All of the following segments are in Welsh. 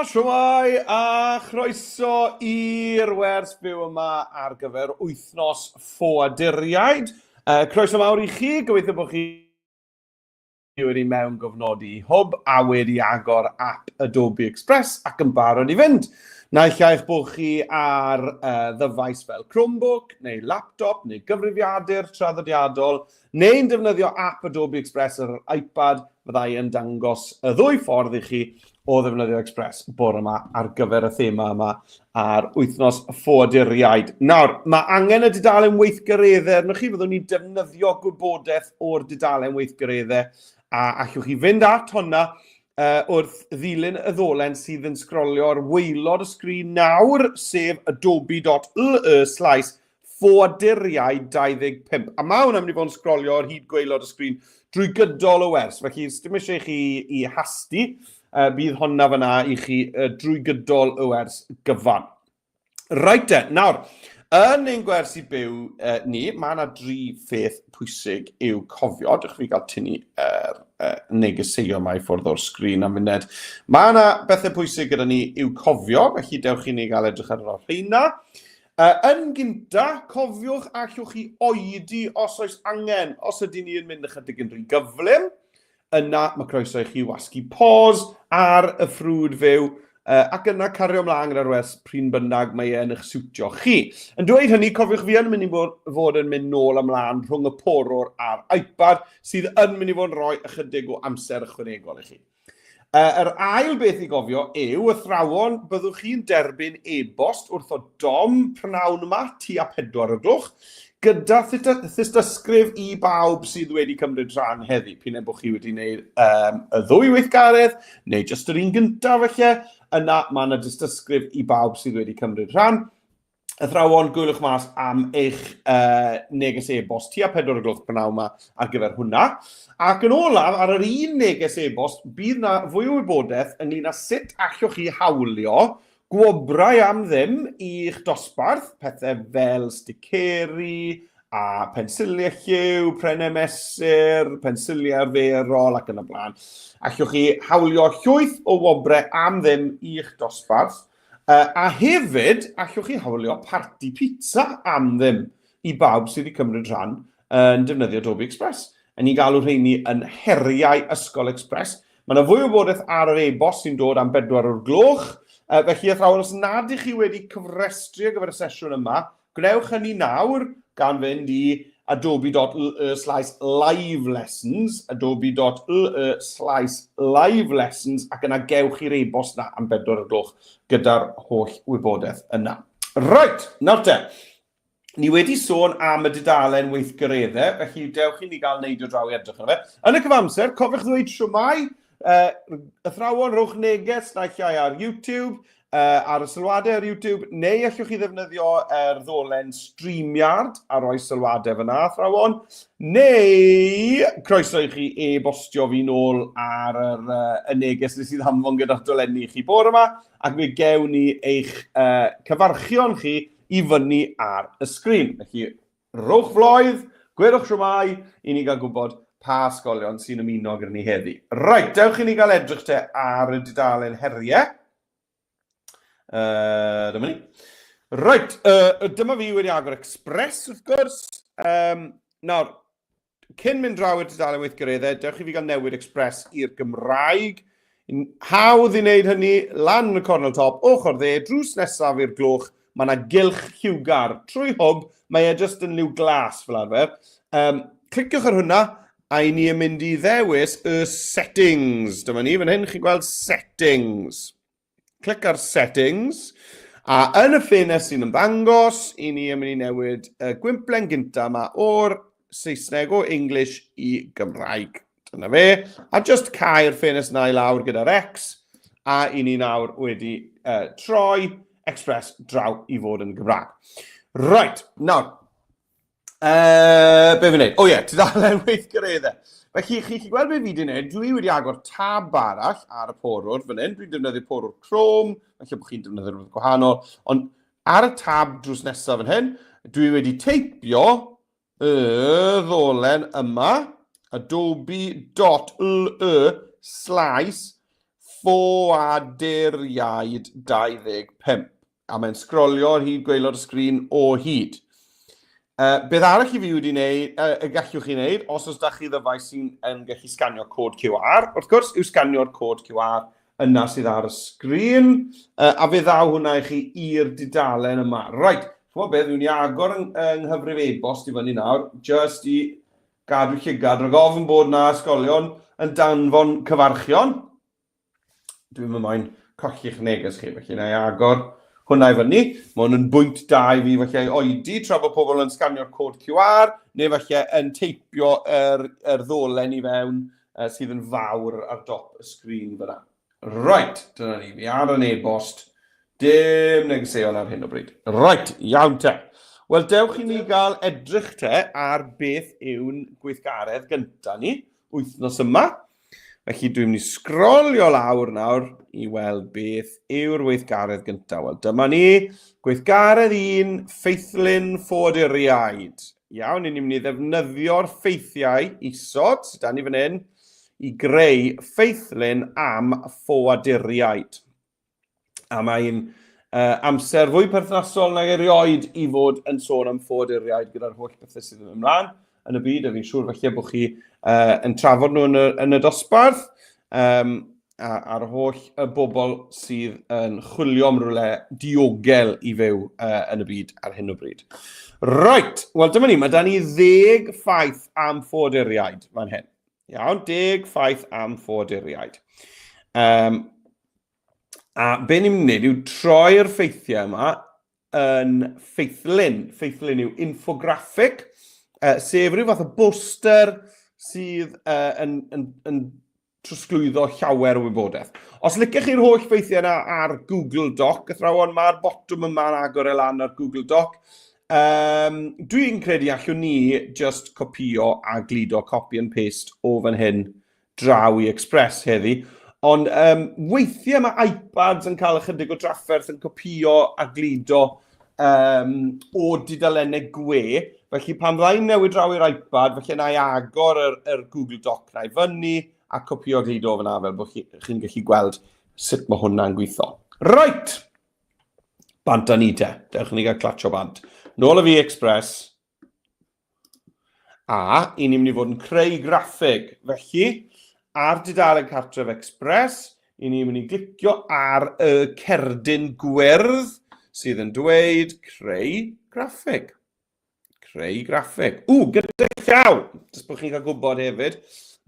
shwmae a chroeso i'r wers byw yma ar gyfer wythnos ffoaduriaid. Uh, croeso mawr i chi, gobeithio bod chi wedi mewn gofnodi i Hwb a wedi agor app Adobe Express ac yn barod i fynd. Naill ai eich bod chi ar uh, ddyfais fel Chromebook neu laptop neu gyfrifiadur traddodiadol neu'n defnyddio app Adobe Express ar yr iPad, fyddai yn dangos y ddwy ffordd i chi o ddefnyddio Express bore yma ar gyfer y thema yma a'r wythnos ffoaduriaid. Nawr, mae angen y dudalen weithgareddau arnoch chi, fyddwn ni'n defnyddio gwybodaeth o'r dudalen weithgareddau a allwch chi fynd at honna uh, wrth ddilyn y ddolen sydd yn sgrolio ar waelod y sgrin nawr, sef adobe.ly slaes ffoaduriaid 25. A mae hwnna'n mynd i fod yn sgrolio ar hyd gwaelod y sgrin drwy gydol y wers. Felly, dim eisiau i chi i hasti, uh, bydd honna fyna i chi uh, drwy gydol y wers gyfan. Reit te, nawr, yn ein gwersi byw uh, ni, mae yna dri pheth pwysig i'w cofio. Dewch fi gael tynnu yr uh, negeseuon yma i ffwrdd o'r sgrin am funed. Mae yna bethau pwysig gyda ni i'w cofio, felly dewch i ni gael edrych ar yr rheina. Yn gynta, cofiwch allwch chi oedi os oes angen. Os ydyn ni yn mynd ychydig yn rhy gyflym, yna mae croeso i chi wasgu pause ar y ffrwd fyw ac yna cario ymlaen gyda'r wers pryn bynnag mae e'n eich siwtio chi. Yn dweud hynny, cofiwch fi yn mynd i fod, fod yn mynd nôl ymlaen rhwng y porwr a'r iPad sydd yn mynd i fod yn rhoi ychydig o amser ychwanegol i chi. Yr ail beth i gofio yw, athrawon, byddwch chi'n derbyn e-bost wrtho Dom prynhawn yma, tua 4 o'r gloch, gyda thystysgrif i bawb sydd wedi cymryd rhan heddi. P'un ai bod chi wedi gwneud um, y ddwy weithgaredd, neu jyst yr un gyntaf felly, yna mae yna dystysgrif i bawb sydd wedi cymryd rhan. Athrawon, gwyliwch mas am eich uh, neges e-bost tua 4 o'r gloch prynhawn yma ar gyfer hwnna. Ac yn olaf, ar yr un neges e-bost, bydd na fwy o wybodaeth ynglyn â sut allwch chi hawlio gwobrau am ddim i'ch dosbarth, pethau fel sticeri a pensiliau lliw, prennau mesur, pensiliau arferol ac yn y blaen. Allwch chi hawlio llwyth o wobrau am ddim i'ch dosbarth. Uh, a hefyd, allwch chi hawlio parti pizza am ddim i bawb sydd wedi cymryd rhan yn defnyddio Adobe Express. A ni'n galw rheini yn heriau Ysgol Express. Mae yna fwy o wybodaeth ar yr e-bost sy'n dod am bedwar o'r gloch. Uh, felly, athrawon, os nad ych chi wedi cyfrestru ar gyfer y sesiwn yma, Gwnewch hynny nawr gan fynd i adobe.ly slash live lessons, adobe.ly slash live lessons, ac yna gewch chi'r e-bost na am bedwar o'r gloch gyda'r holl wybodaeth yna. Reit, nawr te. Ni wedi sôn am y dudalen weithgareddau, felly dewch i ni gael neidio draw i edrych arno fe. Yn y cyfamser, cofiwch ddweud shwmae, uh, athrawon, rhowch neges naill ai ar YouTube, uh, ar y sylwadau ar YouTube, neu allwch chi ddefnyddio yr ddolen StreamYard a roi sylwadau fyna, athrawon, neu croeso i chi e-bostio fi nôl ar yr, uh, y neges nes i ddanfon gyda'r dolenni i chi bore yma, ac fe gewn ni eich uh, cyfarchion chi i fyny ar y sgrin. Felly, rhowch floedd, gwedwch shwmae, i ni gael gwybod pa ysgolion sy'n ymuno gyda ni heddi. Reit, dewch i ni gael edrych te ar y dudalen heriau. Uh, dyma ni. Reit, uh, dyma fi wedi agor Express, wrth gwrs. Um, nawr, cyn mynd draw i'r dudalen weithgareddau, dewch i fi gael newid Express i'r Gymraeg. Hawdd i wneud hynny, lan yn y cornel top, ochr dde, drws nesaf i'r gloch, mae yna gylch lliwgar trwy hwb, mae e jyst yn liw glas fel arfer. Um, cliciwch ar hwnna, a i ni yn mynd i ddewis y settings. Dyma ni, fan hyn, chi'n gweld settings. Clic ar settings, a yn y ffenest sy'n ymddangos, i ni yn mynd i newid y gwymplen gyntaf yma o'r Saesneg o English i Gymraeg. Dyna fe. A just cau'r ffenest yna i lawr gyda'r X, a i ni nawr wedi uh, troi Express draw i fod yn Gymraeg. Right, nawr, Uh, be fi'n neud? O ie, tudalen weithgareddau. Felly, chi'n gallu gweld be fi wedi gwneud. Dwi wedi agor tab arall ar y porwr fan hyn. Dwi'n defnyddio porwr Chrome, felly bod chi'n defnyddio rhywbeth gwahanol. Ond ar y tab drws nesaf fan hyn, dwi wedi teipio y ddolen yma, adobe.ly slash Ffoaduriaid 25. A mae'n sgrolio ar hyd gwaelod y sgrin o hyd. Beth arall i fi wedi wneud, y gallwch chi wneud, os oes da chi ddyfais sy'n yn gallu sganio cod QR, wrth gwrs, yw sganio'r cod QR yna sydd ar y sgrin, a fe ddaw hwnna i chi i'r dudalen yma. Right, chymod beth, fi'n mynd i agor yng, yng nghyfrif e-bost i fyny nawr, just i gadw llygad rhag ofn bod na ysgolion yn danfon cyfarchion. Dwi'm yn moyn colli'ch neges chi, felly na i agor hwnna i fyny. Mae hwn yn bwynt da i fi falle i oedi tra bod pobl yn sganio'r cod QR, neu falle yn teipio yr, yr ddolen i fewn uh, sydd yn fawr ar dop y sgrin fyna. Right, dyna ni, fi ar yn e-bost. Dim negeseuon ar hyn o bryd. Right, iawn te. Wel, dewch i ni gael edrych te ar beth yw'n gweithgaredd gyntaf ni wythnos yma. Felly dwi'n mynd i sgrolio lawr nawr i weld beth yw'r weithgaredd gyntaf. Wel, dyma ni, gweithgaredd un, ffeithlun ffoaduriaid. Iawn, ni'n mynd i ddefnyddio'r ffeithiau isod, sydd dan ni fan hyn, i greu ffeithlun am ffoaduriaid. A mae'n uh, amser fwy perthnasol nag erioed i fod yn sôn am ffoaduriaid gyda'r holl bethau sydd yn ymlaen yn y byd, a fi'n siŵr felly bod chi uh, yn trafod nhw yn y, yn y dosbarth, um, a, a'r holl y bobl sydd yn chwilio am rhywle diogel i fyw uh, yn y byd ar hyn o bryd. Right, wel dyma ni, mae da ni ddeg ffaith am ffoaduriaid fan hyn. Iawn, deg ffaith am ffoaduriaid. Um, a be ni'n mynd i wneud yw troi'r ffeithiau yma yn ffeithlun. Ffeithlun yw infograffig, uh, sef rhyw fath o boster sydd uh, yn, yn, yn trosglwyddo llawer o wybodaeth. Os licech chi'r holl ffeithiau yna ar Google Doc, athrawon, mae'r botwm yma'n agor e lan ar Google Doc. Um, Dwi'n credu allwn ni just copio a gludo copy and paste o fan hyn draw i Express heddi. Ond um, weithiau mae iPads yn cael ychydig o drafferth yn copio a gludo um, o dudalennau gwe. Felly pan fyddai'n newid draw i'r iPad, felly na i agor yr, yr Google Doc na i fyny a copio a gludo o fyna fel bod chi'n chi gallu gweld sut mae hwnna'n gweithio. Right! Bant â ni te. Dewch i ni gael clatsio bant. Nôl y fi Express. A, i ni'n mynd i fod yn creu graffig. Felly, ar dudalen Cartref Express, i ni'n mynd i glicio ar y cerdyn gwyrdd sydd yn dweud creu graffig. Creu graffig. Ww, gyda llaw! Jyst bod chi'n cael gwybod hefyd.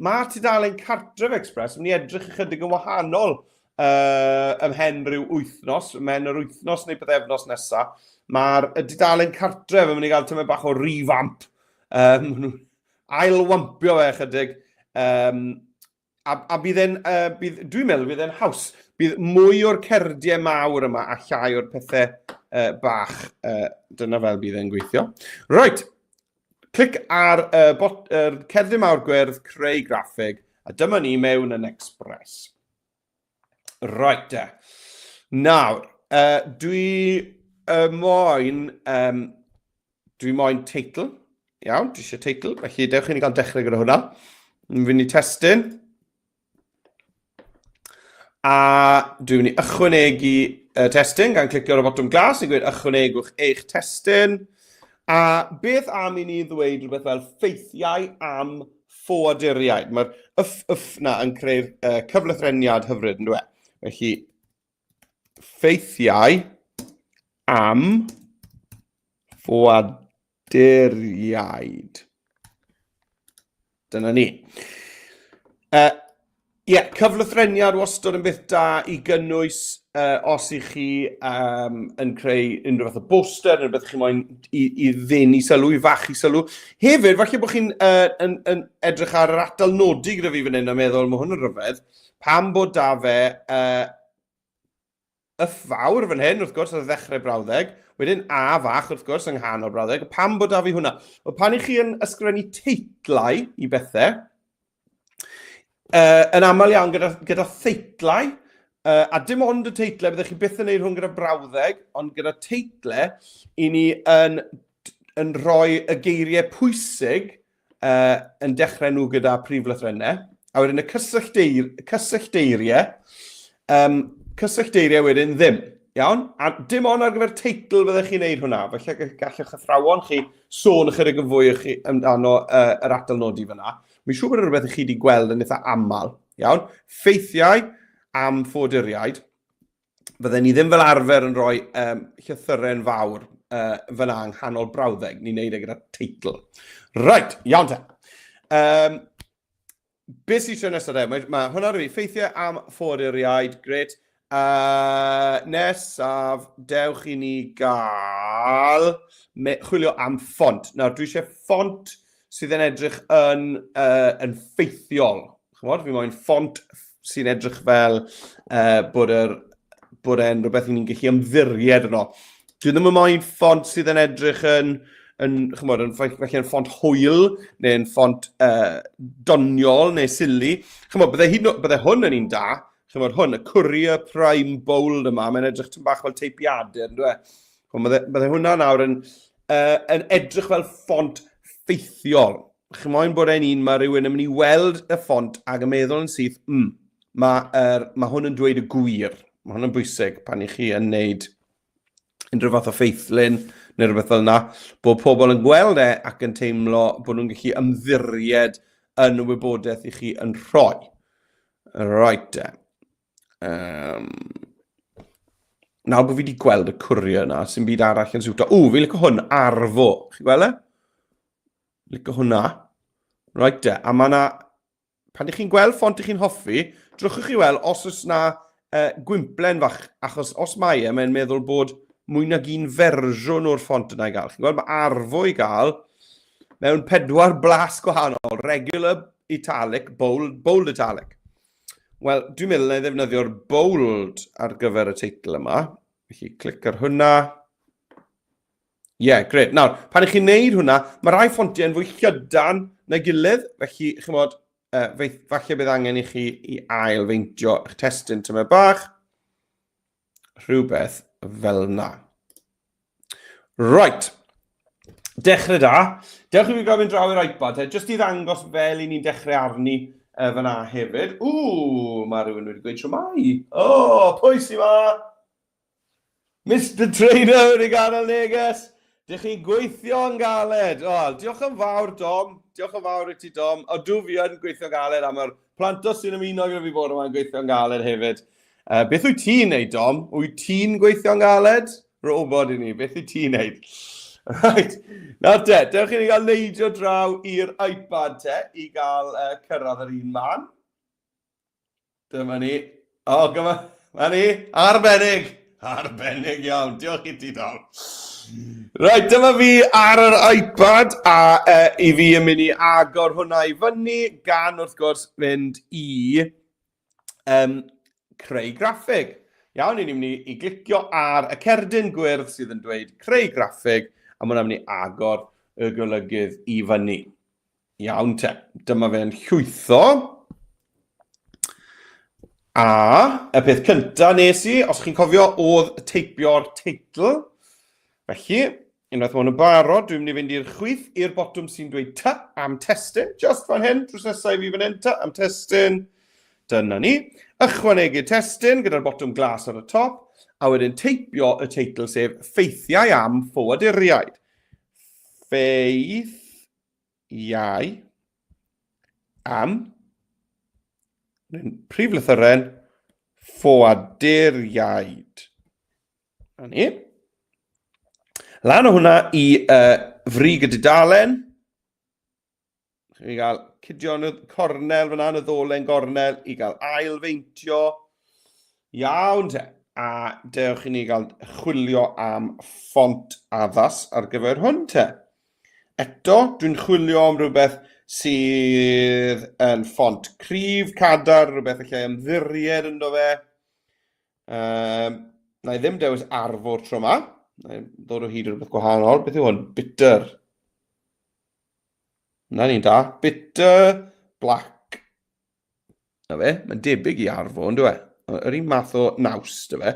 Mae tudalen Cartref Express yn mynd i edrych ychydig yn wahanol uh, ymhen rhyw wythnos, ymhen yr wythnos neu bythefnos nesaf, mae'r dudalen cartref yn mynd i gael tymed bach o revamp. Um, ailwampio fe ychydig. Um, a, a bydd e'n, uh, bydd, dwi'n meddwl bydd e'n haws. Bydd mwy o'r cerdiau mawr yma a llai o'r pethau uh, bach. Uh, dyna fel bydd e'n gweithio. Right, clic ar uh, bot, er, cerdyn mawr gwyrdd, creu graffig, a dyma ni mewn yn Express. Right de. Nawr, uh, dwi uh, moyn, um, dwi moyn teitl. Iawn, dwi eisiau teitl, felly dewch i ni gael dechrau gyda hwnna. Yn fynd i testun. A dwi'n mynd i ychwanegu y testun gan clicio ar y botwm glas i gweud ychwanegwch eich testun. A beth am i ni ddweud rhywbeth fel ffeithiau am ffoaduriaid. Mae'r yff yff na yn creu'r uh, cyflythreniad hyfryd, yn dweud. Felly, ffeithiau am ffoaduriaid. Dyna ni. Uh, Ie, yeah, cyflythreniad wastad yn beth da i gynnwys uh, os i chi um, yn creu unrhyw fath o boster neu rhywbeth chi moyn i, i ddenu sylw, i fachu sylw. Hefyd, falle bod chi'n uh, yn, yn edrych ar yr atal nodi gyda fi fan hyn a meddwl, mae hwn yn rhyfedd, pam bod da fe uh, y fawr fan hyn, wrth gwrs, ar ddechrau brawddeg, wedyn A fach, wrth gwrs, yng nghanol brawddeg. Pam bod da fi hwnna? Wel, pan i chi yn ysgrifennu teitlau i bethau, uh, yn aml iawn gyda, gyda theitlau, uh, a dim ond y teitlau, byddech chi byth yn gwneud hwn gyda brawddeg, ond gyda teitlau, i ni yn, yn rhoi y geiriau pwysig uh, yn dechrau nhw gyda prif lythrennau, a wedyn y cysyllteir, cysyllteiriau, Cysyllteiriau wedyn ddim. Iawn? A dim ond ar gyfer teitl fyddech chi'n neud hwnna. Felly gallwch athrawon chi sôn ychydig yn fwy chi amdano yr atalnodi fyna. Mi'n siŵr bod rhywbeth i chi wedi gweld yn eitha aml. Iawn? Ffeithiau am ffoaduriaid. Fydden ni ddim fel arfer yn rhoi llythyren fawr fyna yng nghanol brawddeg. Ni'n neud e gyda teitl. Right, iawn te. Be sy'n eisiau nesaf de? Mae hwnna rhaid ffeithiau am ffoaduriaid, gret. Nesaf, dewch i ni gael chwilio am ffont. Nawr, dwi eisiau ffont sydd yn edrych yn ffeithiol. Chymod, fi moyn ffont sy'n edrych fel bod e'n rhywbeth ni'n gallu ymddiried yno. Dwi ddim yn moyn ffont sydd yn edrych yn, chymod, yn, felly yn ffont hwyl, neu'n ffont doniol, neu silly. Chymod, bydde, hyd, bydde hwn yn un da. Chymod, hwn, y Courier Prime Bold yma, mae'n edrych tyn bach fel teipiadur, ynddo e? Bydde, bydde hwnna nawr yn edrych fel ffont ffeithiol. Chi moyn bod e'n un, mae rhywun yn mynd i weld y ffont ac yn meddwl yn syth, mae hwn yn dweud y gwir. Mae hwn yn bwysig pan i chi yn neud unrhyw fath o ffeithlun neu rhywbeth fel yna, bod pobl yn gweld e ac yn teimlo bod nhw'n gallu ymddiried yn y wybodaeth i chi yn rhoi. Right de. Nawr bod fi wedi gweld y courier yna, sy'n byd arall yn siwto. Ww, fi'n licio hwn, Arfo. Chi'n gweld e? Licio hwnna. Right de. A mae yna pan ych chi'n gweld ffont ych chi'n hoffi, drychwch chi weld os oes na gwymplen fach, achos os mae e, mae'n meddwl bod mwy nag un fersiwn o'r ffont yna i gael. Chi'n gweld, mae Arfo i gael mewn pedwar blas gwahanol, regular, italic, bold, bold italic. Wel, dwi'n meddwl na i ddefnyddio'r bold ar gyfer y teitl yma. Felly, clic ar hwnna. Ie, yeah, gret. Nawr, pan ych chi'n neud hwnna, mae rai ffontiau yn fwy llydan na gilydd, felly, chymod, falle bydd angen i chi i ail feintio eich testun tymed bach. Rhywbeth fel yna. Right. Dechrau da. Dewch i fi gael mynd draw i'r iPad, te, jyst i ddangos fel i ni'n dechrau arni fyna hefyd. Ww, mae rhywun wedi gweud siwmai. O, oh, pwy sy'n ma? Mister Trainer wedi gadael neges. Dych chi'n gweithio'n galed. O, diolch yn fawr, Dom. Diolch yn fawr i ti, Dom. O, dw fi yn gweithio'n galed am yr plantos sy'n ymuno gyda fi bore yma'n gweithio'n galed hefyd. Beth wyt ti'n neud, Dom? Wyt ti'n gweithio'n galed? Rho wybod i ni, beth wyt ti'n neud? Right. Nawr te, dewch i ni gael neidio draw i'r iPad te, i gael cyrraedd yr un man. Dyma ni. O, oh, gyma. Ma ni. Arbennig. Arbennig iawn. Diolch i ti, Dom. Right, dyma fi ar yr iPad a i fi yn mynd i agor hwnna i fyny gan wrth gwrs fynd i creu graffig. Iawn, ni'n mynd i glicio ar y cerdyn gwyrdd sydd yn dweud creu graffig a mae hwnna'n mynd i agor y golygydd i fyny. Iawn te, dyma fe'n llwytho. A y peth cyntaf nes i, os chi'n cofio, oedd teipio'r teitl. Felly, unwaith mae hwn yn barod, dwi'n mynd i fynd i'r chwith i'r botwm sy'n dweud T am testun, just fan hyn, drws nesaf i fi fan hyn, T am testun. Dyna ni. Ychwanegu testun gyda'r botwm glas ar y top, a wedyn teipio y teitl sef Ffeithiau am Ffoaduriaid. Ffeithiau am prif lythyren ffoaduriaid. Na ni. Lan o hwnna i frig y dudalen. Chi'n gael cydio yn y cornel fyna, yn y ddolen gornel, i gael ail-feintio. Iawn te. A dewch i ni gael chwilio am ffont addas ar gyfer hwn te. Eto, dwi'n chwilio am rhywbeth sydd yn ffont cryf, cadar, rhywbeth allai ymddiried ynddo fe. Na i ddim dewis Arfor tro yma. Na i ddod o hyd i rhywbeth gwahanol. Beth yw hwn? Bitter. Na ni'n da. Bitter Black. Na fe, mae'n debyg i Arfo, ond e? Yr un math o naws, dy fe.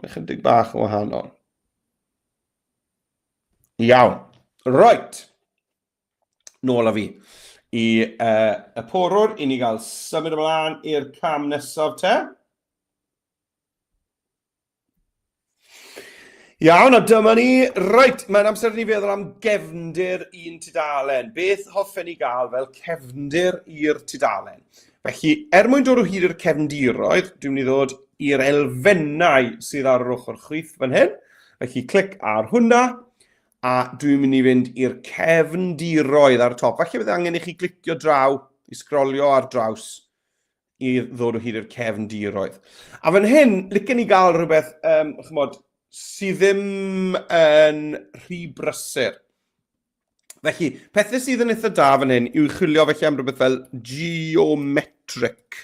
Mae'n chydig bach yn wahanol. Iawn. Right. Nôl â fi. I y porwr, i ni gael symud ymlaen i'r cam nesaf te. Iawn, a dyma ni. Reit, mae'n amser i ni feddwl am gefndir un tudalen. Beth hoffen ni gael fel cefndir i'r tudalen? Felly, er mwyn dod o hyd i'r cefndiroedd, dwi'n mynd i ddod i'r elfennau sydd ar yr ochr chwith fan hyn. Felly, clic ar hwnna, a dwi'n mynd i fynd i'r cefndiroedd ar y top. Falle bydd angen i chi glicio draw, i sgrolio ar draws i ddod o hyd i'r cefndiroedd. A fan hyn, licen i gael rhywbeth, um, chymod, sydd ddim yn rhy brysur. Felly, pethau sydd yn eitha da fan hyn yw chwilio felly am rhywbeth fel geometric.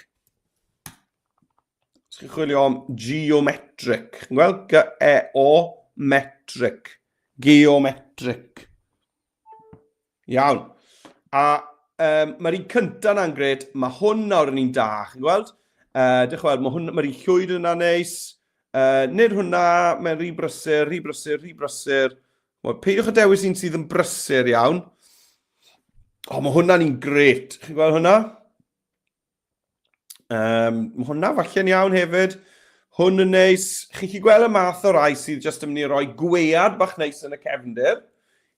Os chi'n chwilio am geometric, chi'n gweld? G-E-O metric. Geometric. Iawn. A um, mae'r un cyntaf na'n gret. Mae hwn nawr yn un da, chi'n gweld? Dych weld, mae hwn, mae'r un llwyd yna neis. Nid hwnna, mae'n rhy brysur, rhy brysur, rhy brysur. Wel, peidiwch â dewis un sydd yn brysur iawn. O, mae hwnna'n un gret. Chi'n gweld hwnna? Um, mae hwnna falle'n iawn hefyd. Hwn yn neis. Chi'n gallu gweld y math o rai sydd jyst yn mynd i roi gwead bach neis yn y cefndir,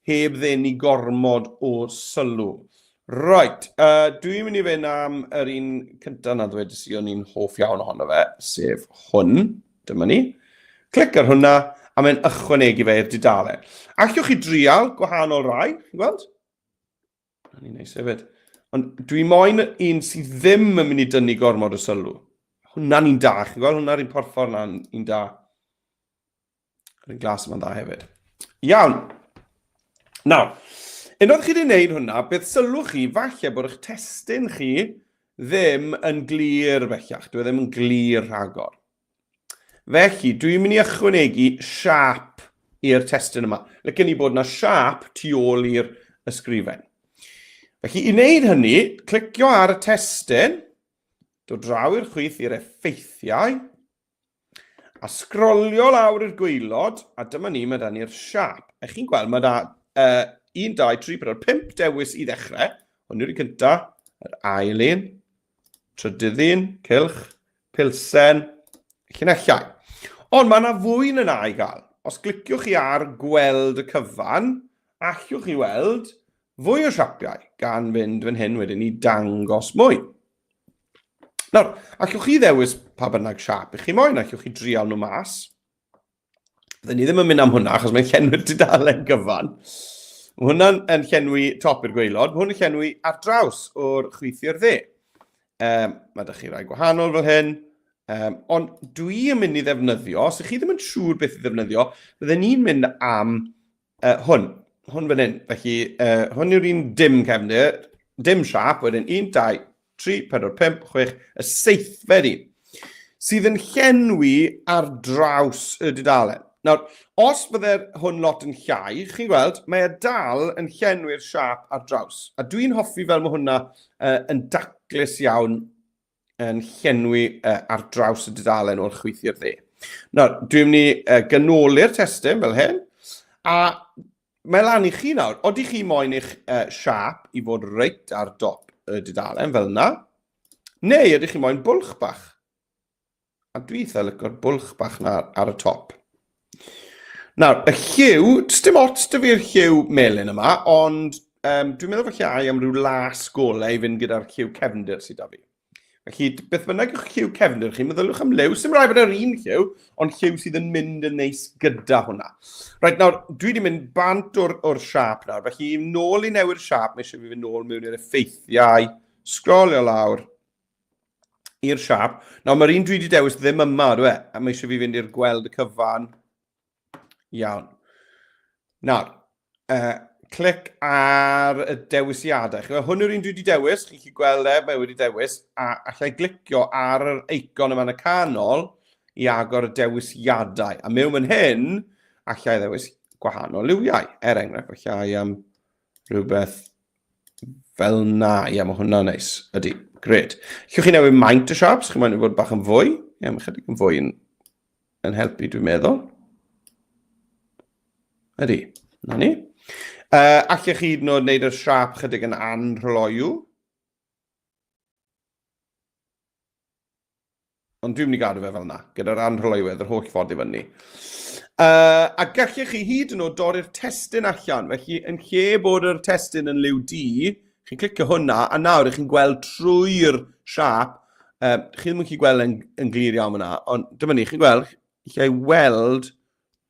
heb ddenu gormod o sylw. Right, dwi'n mynd i fynd am yr un cyntaf na ddweud i o'n i'n hoff iawn ohono fe, sef hwn. Dyma ni. Clic ar hwnna, a mae'n ychwanegu fe i'r dudalen. Allwch chi drial gwahanol rai, chi'n gweld? Ni'n neis hefyd. Ond dwi moyn un sydd ddim yn mynd i dynnu gormod o sylw. Hwna'n un da, chi'n gweld hwnna'r un porffor na'n un da. Yr un glas yma'n dda hefyd. Iawn. Nawr, unwaith chi wedi gwneud hwnna, beth sylwch chi, falle bod eich testun chi ddim yn glir bellach. Dwi e ddim yn glir rhagor. Felly, dwi'n mynd i ychwanegu siâp i'r testun yma. Licen i bod yna siâp tu ôl i'r ysgrifen. Felly, i wneud hynny, clicio ar y testun, dod draw i'r chwith i'r effeithiau, a sgrolio lawr i'r gwaelod, a dyma ni, mae da ni'r siâp. A chi'n gweld, mae da 1, 2, 3, 4, 5 dewis i ddechrau. Hwn yw'r un cyntaf, yr ail un, trydydd un, cylch, pilsen, llinellau. Ond mae yna fwy na na i gael. Os gliciwch chi ar gweld y cyfan, allwch chi weld fwy o siapiau gan fynd fan hyn wedyn i dangos mwy. Nawr, allwch chi ddewis pa bynnag siap i chi moyn, allwch chi drial nhw mas. Bydden ni ddim yn mynd am hwnna, achos mae'n llenwi'r dudalen gyfan. Mae hwnna'n yn llenwi top i'r gwaelod, mae hwn yn llenwi ar draws o'r chwith i'r dde. Um, mae ydych chi rai gwahanol fel hyn, um, ond dwi yn mynd i ddefnyddio, os ydych chi ddim yn siŵr beth i ddefnyddio, bydden ni'n mynd am hwn, hwn fan hyn. Felly, hwn yw'r un dim cefndir, dim siap, wedyn 1, 2, 3, 4, 5, 6, y seithfed un, sydd yn llenwi ar draws y dudalen. Nawr, os bydde'r hwn lot yn llai, chi'n gweld, mae e dal yn llenwi'r siap ar draws. A dwi'n hoffi fel mae hwnna yn daclus iawn yn llenwi ar draws y dudalen o'r chwith i'r dde. Nawr, dwi'n mynd i ganoli'r testun fel hyn, a mae lan i chi nawr. Odi chi moyn eich siap i fod reit ar dop y dudalen fel yna, neu ydych chi moyn bwlch bach? A dwi eitha lyco'r bwlch bach na ar y top. Nawr, y lliw, does dim ots dy fi'r lliw melyn yma, ond um, dwi'n meddwl falle ai am ryw las golau i fynd gyda'r lliw cefndir sydd da fi. Felly, beth bynnag yw'ch lliw cefndir chi, meddyliwch am liw, sy'n rhaid bod yr un lliw, ond lliw sydd yn mynd yn neis gyda hwnna. Reit, nawr, dwi wedi mynd bant o'r, or siap nawr, felly nôl i newid siap, mae eisiau fi fynd nôl mewn i'r effeithiau, sgrolio lawr, i'r siap. Nawr, mae'r un dwi wedi dewis ddim yma, dwi e? A mae eisiau fi fynd i'r gweld y cyfan. Iawn. Nawr, clic ar y dewisiadau. Chi'n hwn yw'r un dwi wedi dewis, chi'n gallu gweld e, mae wedi dewis, a allai glicio ar yr eicon yma yn y canol i agor y dewisiadau. A mewn fan hyn, allai ddewis gwahanol liwiau. Er enghraifft, allai am rhywbeth fel na. Ie, mae hwnna'n neis. Ydy, gred. Allwch chi newid maint y siaps, chi'n moyn i fod bach yn fwy. Ie, mae chydig yn fwy yn, yn helpu, dwi'n meddwl. Ydy, na ni. Allwch chi hyd yn oed wneud y siap chydig yn anrhyloyw. Ond dwi'n mynd i gadw fe fel yna, gyda'r anrhyloywedd yr holl ffordd i fyny. A gallech chi hyd yn oed dorri'r testun allan, felly yn lle bod yr testun yn liw du, chi'n clicio hwnna, a nawr ych chi'n gweld trwy'r siap, chi ddim yn gallu gweld yn, yn glir iawn yna, ond dyma ni, chi'n gweld, lle i weld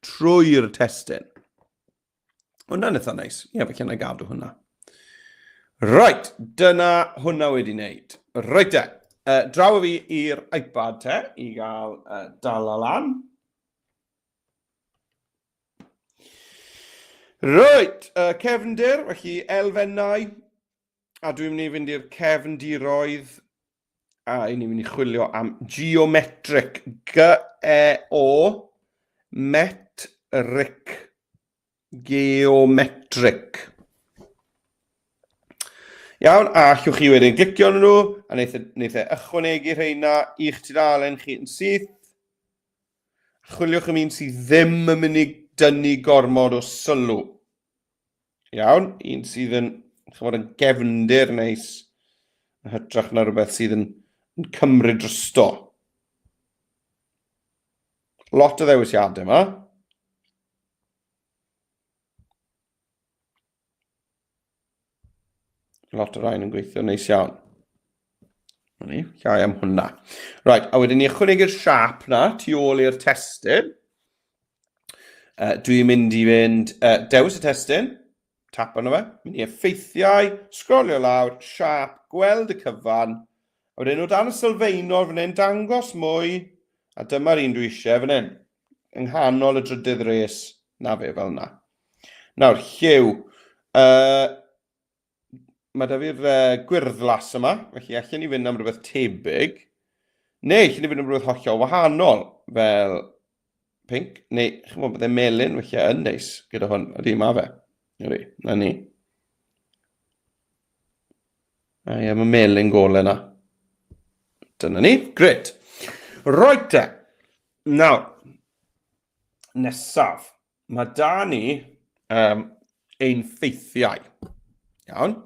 trwy'r testun. Hwna'n eitha neis. Ie, felly yna gadw hwnna. Right, dyna hwnna wedi wneud. Right te, draw fi i'r iPad te, i gael dala lan. Right, cefndir, felly elfennau, a dwi'n mynd i fynd i'r cefndiroedd, a i ni'n mynd i chwilio am geometric, G-E-O, metric, geometric. Iawn, a allwch chi wedyn glicio arnyn nhw, a wneith e, wneith e ychwanegu rheina i'ch tudalen chi yn syth. Chwiliwch am un sydd ddim yn mynd i dynnu gormod o sylw. Iawn, un sydd yn, chymod, yn gefndir neis, yn hytrach na rhywbeth sydd yn, yn cymryd drosto. Lot o ddewisiadau yma. Lot o rhain yn gweithio neis iawn. Na ni, llai am hwnna. Right, a wedyn ni ychwanegu'r siap na tu ôl i'r testun. Dwi'n mynd i fynd, dewis y testun, tap arno fe, mynd i effeithiau, sgrolio lawr, siap, gweld y cyfan, a wedyn o dan y sylfaenol fan hyn, dangos mwy, a dyma'r un dwi eisiau fan hyn, yng nghanol y drydydd res, na fe, fel yna. Nawr, lliw. Mae da fi'r gwyrddlas yma, felly allan ni fynd am rhywbeth tebyg. Neu allan ni fynd am rhywbeth hollol wahanol, fel pink, neu chymod, bydde melyn felly yn neis gyda hwn. Ydy, mae fe. Ydy, na ni. A ie, mae melyn gole yna. Dyna ni, gret. Roet te. Nawr, nesaf. Mae da ni um, ein ffeithiau. Iawn?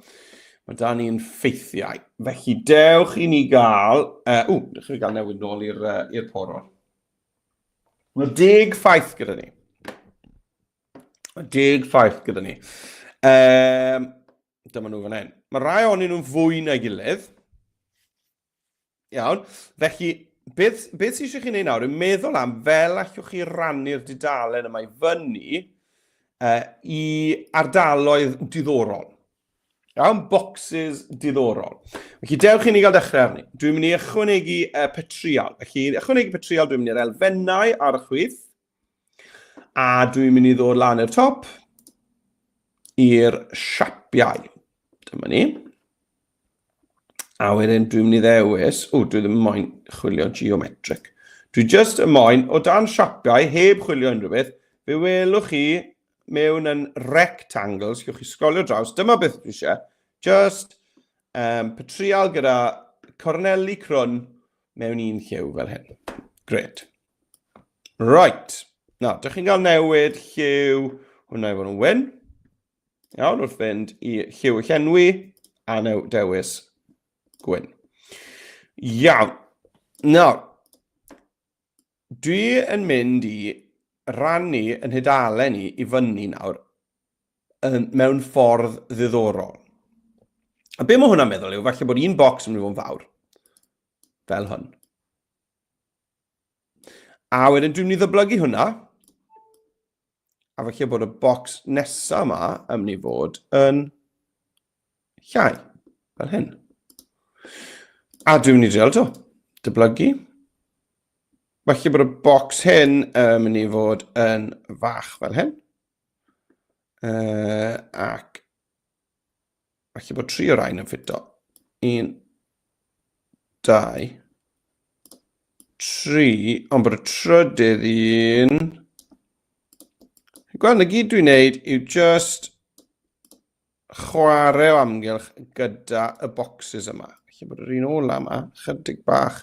Mae da ni'n ffeithiau. Felly dewch i ni gael... Uh, ww, dewch i ni gael newid nôl i'r uh, porwr. Mae deg ffaith gyda ni. Mae deg ffaith gyda ni. Um, dyma nhw fan hyn. Mae rai ohonyn nhw'n fwy na'i gilydd. Iawn. Felly, beth, beth sydd eisiau chi wneud nawr yw meddwl am fel allwch chi rannu'r dudalen yma i fyny i ardaloedd diddorol. Iawn, boxes diddorol. Felly, dewch i ni gael dechrau arni. Dwi'n mynd i ychwanegu petriol. Felly, ychwanegu petriol, dwi'n mynd i'r elfennau ar y chwith. A dwi'n mynd i ddod lan i'r top i'r siapiau. Dyma ni. A wedyn dwi'n mynd i ddewis, o, dwi ddim yn moyn chwilio geometric. Dwi just yn moyn, o dan siapiau, heb chwilio unrhyw beth, fe welwch chi mewn yn rectangles, gewch chi sgolio draws, dyma beth dwi eisiau, just um, petrial gyda corneli crwn mewn un lliw fel hyn. Great. Right. Nawr, dych chi'n cael newid lliw hwnna i fod yn wyn. Iawn, wrth fynd i lliw y llenwi a new dewis gwyn. Iawn. Nawr, dwi yn mynd i rannu yn hydalen i i fyny nawr yn, mewn ffordd ddiddorol. A be mae hwnna'n meddwl yw, falle bod un bocs yn mynd i fod yn fawr, fel hwn. A wedyn dwi'n mynd i ddyblygu hwnna. A falle bod y bocs nesaf yma yn mynd i fod yn llai, fel hyn. A dwi'n mynd i dreul to, dyblygu. Falle bod y bocs hyn yn mynd i fod yn fach fel hyn. Uh, ac Falle bod tri o rain yn ffito. Un, dau, tri, ond bod y trydydd un... Gweld, na gyd dwi'n neud yw just chwarae o amgylch gyda y boxes yma. Felly bod yr un ola yma, chydig bach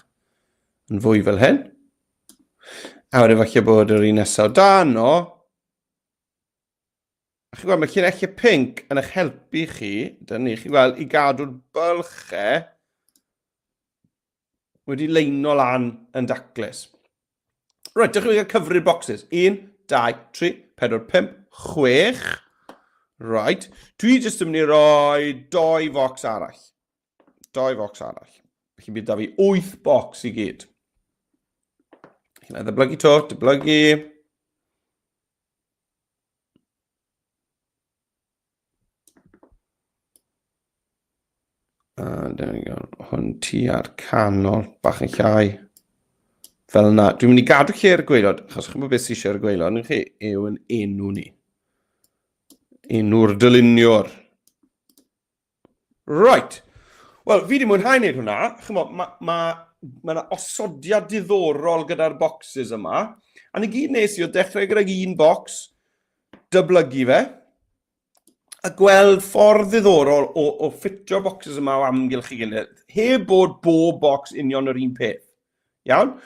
yn fwy fel hyn. A wedyn falle bod yr un nesaf o dan o, A chi'n gweld, mae llinellau pink yn eich helpu chi, dyna ni, chi'n gweld, i gadw'r bylchau wedi leino lan yn daclus. Reit, dewch i ni gael cyfri'r boxes. 1, 2, 3, 4, 5, 6. Right. Dwi jyst yn mynd i roi doi focs arall. Doi focs arall. Felly bydd da fi 8 bocs i gyd. Felly na ddyblygu to, dyblygu. A there we go. Hwn tua'r canol, bach yn llai. Fel yna. Dwi'n mynd i gadw lle ar y gwaelod, achos chi'n gwybod beth sydd eisiau ar y gwaelod, yn chi, yw yn enw ni. Enw'r dyluniwr. Right. Wel, fi wedi mwynhau wneud hwnna. Chymod, mae ma, ma yna osodiad diddorol gyda'r boxes yma. A ni gyd nes i o dechrau gydag un box, dyblygu fe, a gweld ffordd ddiddorol o, o ffitio boxes yma o amgylch i gilydd, heb bod bob box union yr un peth. Iawn?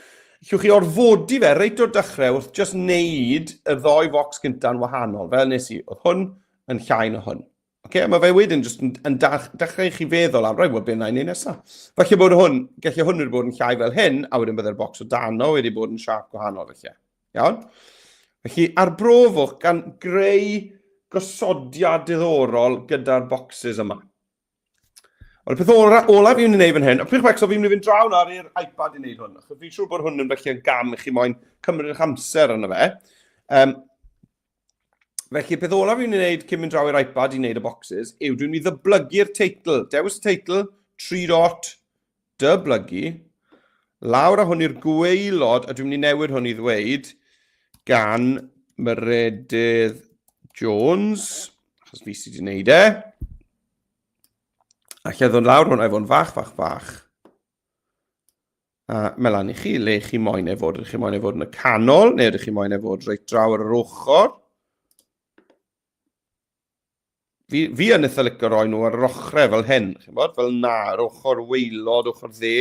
Llwch chi orfodi fe reit o'r dechrau wrth just wneud y ddoi focs gyntaf yn wahanol, fel nes i. Oedd hwn yn llai na hwn. Okay, a mae fe wedyn jyst yn, yn dechrau i chi feddwl am, rhaid, wel, beth na i wneud nesaf? Falle bod hwn, gallai hwn wedi bod yn llai fel hyn, a wedyn byddai'r bocs o dano wedi bod yn siap gwahanol felly. Iawn? Felly, arbrofwch gan greu gosodiad diddorol gyda'r bocsys yma. Ond y peth ola, olaf fi'n mynd i wneud fan hyn, a prych becso fi'n mynd i fynd draw nawr i'r iPad i wneud hwn, achos fi'n siŵr bod hwn yn felly yn gam i chi moyn cymryd eich amser arno fe. Um, felly, peth olaf fi'n mynd i wneud cyn mynd draw i'r iPad i wneud y boxes yw dwi'n mynd i ddyblygu'r teitl. Dewis y teitl, 3 dot, dyblygu, lawr â hwn i'r gwaelod, a dwi'n mynd i newid hwn i ddweud gan Meredydd Jones, achos fi sydd wedi gwneud e. A lle ddod lawr hwnna i fod yn fach, fach, fach. A mae lan i chi le chi moyn ei fod. Ydych chi moyn ei fod yn y canol, neu ydych chi moyn ei fod reit draw ar yr ochr. Fi, fi yn eitha licio roi nhw ar yr ochrau fel hyn, chi'n bod? Fel na, yr ochr waelod, ochr dde.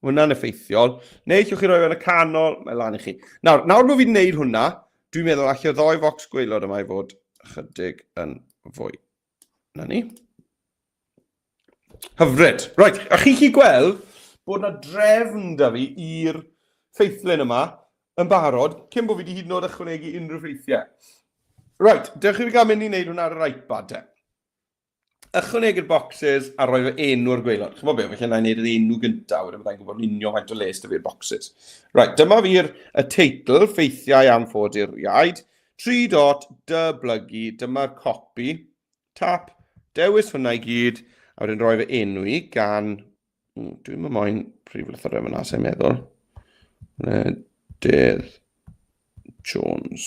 Mae hwnna'n effeithiol. Neu llwch chi roi yn y canol, mae lan i chi. Nawr, nawr bod fi'n neud hwnna, dwi'n meddwl allai ddoi focs gwaelod yma i fod chydig yn fwy. Na ni. Hyfryd. Right, a chi chi gweld bod na drefn da fi i'r ffeithlun yma yn barod, cyn bod fi wedi hyd yn oed ychwanegu unrhyw ffeithiau. Right, dewch i fi gael mynd i wneud hwnna ar yr iPad te. Ychwanegu'r boxes a rhoi fy enw ar gwaelod. Chymod be, felly na i wneud yr enw gyntaf, wedyn byddai'n gwybod yn union faint o les da fi'r boxes. Right, dyma fi'r y teitl, ffeithiau am ffoaduriaid. 3 dot, dyblygu, dyma'r copi. Tap, dewis hwnna i gyd, a wedyn rhoi fy enw i gan Dwi'n mynd moyn prif lythyrau fyna, sa'n meddwl. Meredydd Jones.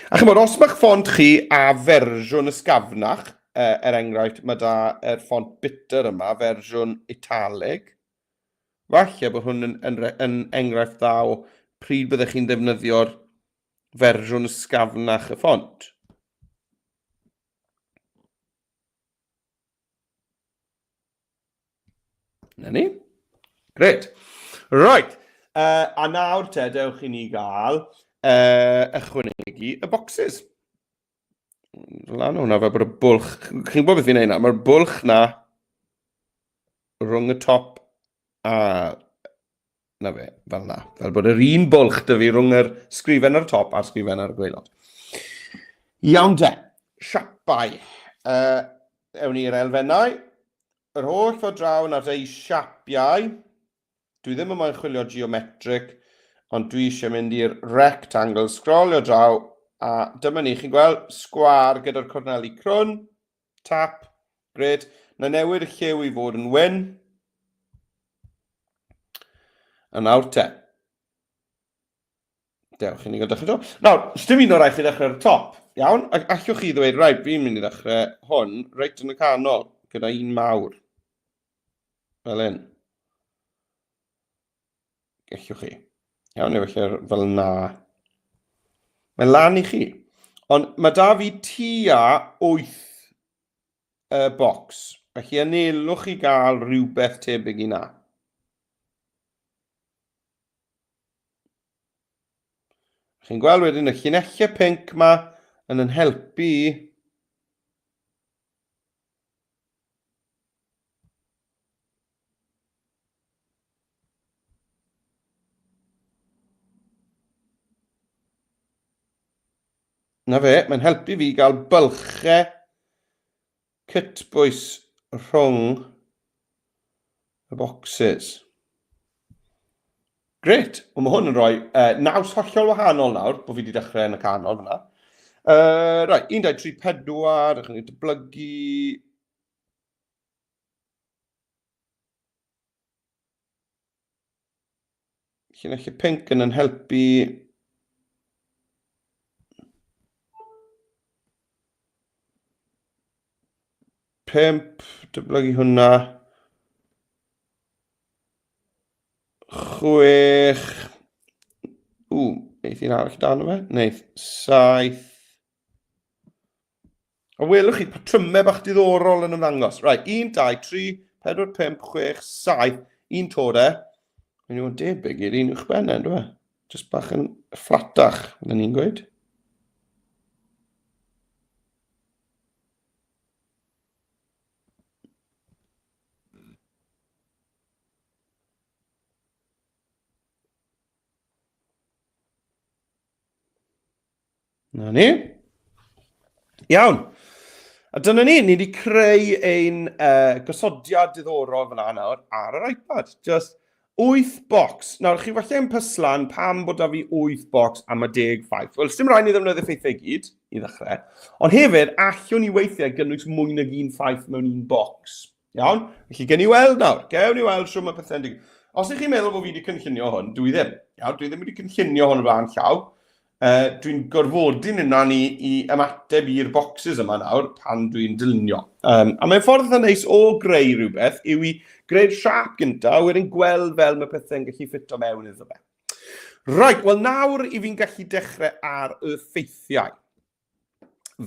A chymod, os mae'ch ffont chi a fersiwn ysgafnach, er enghraifft, mae da yr ffont bitter yma, fersiwn italig, falle bod hwn yn, yn, yn enghraifft dda o pryd byddech chi'n ddefnyddio'r fersiwn ysgafnach y ffont. Na ni. Gret. Right. Uh, a nawr te, dewch i ni gael uh, ychwanegu y boxes. Lan hwnna fel bod y bwlch... Chi'n gwybod beth fi'n neud na? Mae'r bwlch na rhwng y top a Na fe, fel na. Fel bod yr un bwlch dy fi rhwng yr sgrifen ar y top a'r sgrifen ar y gwaelod. Iawn te, siapau. Uh, ewn ni'r elfennau. Yr holl ffordd draw yn ar ei siapiau. Dwi ddim yn moyn chwilio geometric, ond dwi eisiau mynd i'r rectangle, scrollio draw, a dyma ni, chi'n gweld sgwar gyda'r corneli crwn, tap, gred. Na newid y lliw i fod yn wyn. A nawr te. Dewch i ni gael dechrau to. Nawr, sdim un o'r rhaid chi ddechrau ar y top, iawn? Ac allwch chi ddweud, rhaid, fi'n mynd i ddechrau hwn reit yn y canol, gyda un mawr. Fel un. Gallwch chi. Iawn, neu felly fel na. Mae lan i chi. Ond mae da fi tua 8 y bocs. Felly anelwch i gael rhywbeth tebyg i na. Chi'n gweld wedyn y llinellau pinc ma yn yn helpu Na fe, mae'n helpu fi gael bylchau cytbwys rhwng y boxes. Gret! Wel, mae hwn yn rhoi uh, naws hollol wahanol nawr, bod fi wedi dechrau yn y canol fyna. Uh, right, 1, 2, 3, 4, ydych chi'n dyblygu. Llinellau pinc yn yn helpu. Pump, dyblygu hwnna. 6. Ww, neith un arall dan fe? Neith. 7. A welwch chi patrymau bach diddorol yn ymddangos. Right, 1, 2, 3, 4, 5, 6, 7, un to de. Mae'n nhw'n debyg i'r un uwchben e, ynddo fe? Just bach yn fflatach, fydden ni'n gweud. Na ni. Iawn. A dyna ni, ni wedi creu ein uh, gosodiad diddorol fyna nawr ar yr iPad. Just 8 box. Nawr, chi falle yn pyslan pam bod da fi 8 box am y 10 ffaith. Wel, dim rhaid ni ddefnyddio ffeithiau i gyd, i ddechrau. Ond hefyd, allwn ni weithiau gynnwys mwy nag un ffaith mewn un box. Iawn? Felly, gen i weld nawr. Gewn ni weld shwt mae pethau'n digwydd. Os ych chi'n meddwl bod fi wedi cynllunio hwn, dwi ddim. Iawn, dwi ddim wedi cynllunio hwn o flaen llaw. Uh, dwi'n gorfodi'n hunan i, i ymateb i'r boxes yma nawr pan dwi'n dylunio. Um, a mae'n ffordd eitha neis o greu rhywbeth yw i greu'r siap gynta a wedyn gweld fel mae pethau'n gallu ffito mewn iddo fe. Right, wel nawr i fi'n gallu dechrau ar y ffeithiau.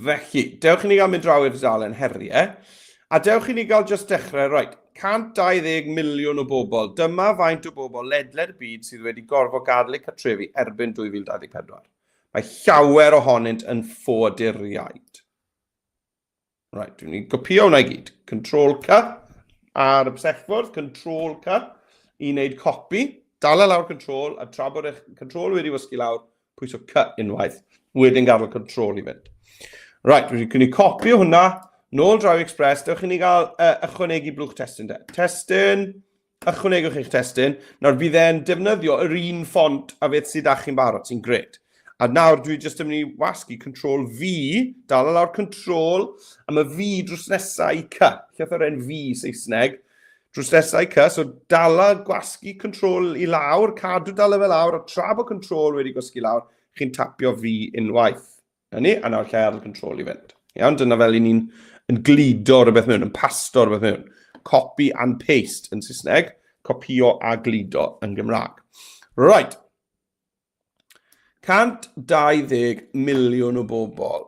Felly, dewch i ni gael mynd draw i'r dudalen heriau, a dewch i ni gael just dechrau, right, 120 miliwn o bobl. Dyma faint o bobl ledled y byd sydd wedi gorfod gadael eu cartrefi erbyn 2024. Mae llawer ohonynt yn ffoaduriaid. Right, dwi'n mynd i gopio hwnna i gyd. Control C ar y bysellfwrdd, Control C i wneud copi. Dala lawr Control, a tra bod eich Control wedi wysgu lawr, pwyso C unwaith, wedyn gadael Control i fynd. Right, dwi'n gwneud copi o hwnna, nôl draw i Express, dewch i ni gael uh, ychwanegu blwch testun de. Testun, Ychwanegwch eich testun. Nawr, bydd e'n defnyddio yr un ffont a beth sydd â chi'n barod, sy'n gret. A nawr dwi jyst yn mynd i wasgu Control V, dal lawr Control, a mae V drws nesau i C. Llythyren V Saesneg, drws nesau i C, so dala gwasgu Control i lawr, cadw dala fe lawr, a tra bod Control wedi gwasgu lawr, chi'n tapio V unwaith. Na ni, a nawr lle ar y control i fynd. Iawn, dyna fel i ni'n yn gludo rhywbeth mewn, yn pasto rhywbeth mewn. Copy and paste yn Saesneg, copio a gludo yn Gymraeg. Right. 120 miliwn o bobl.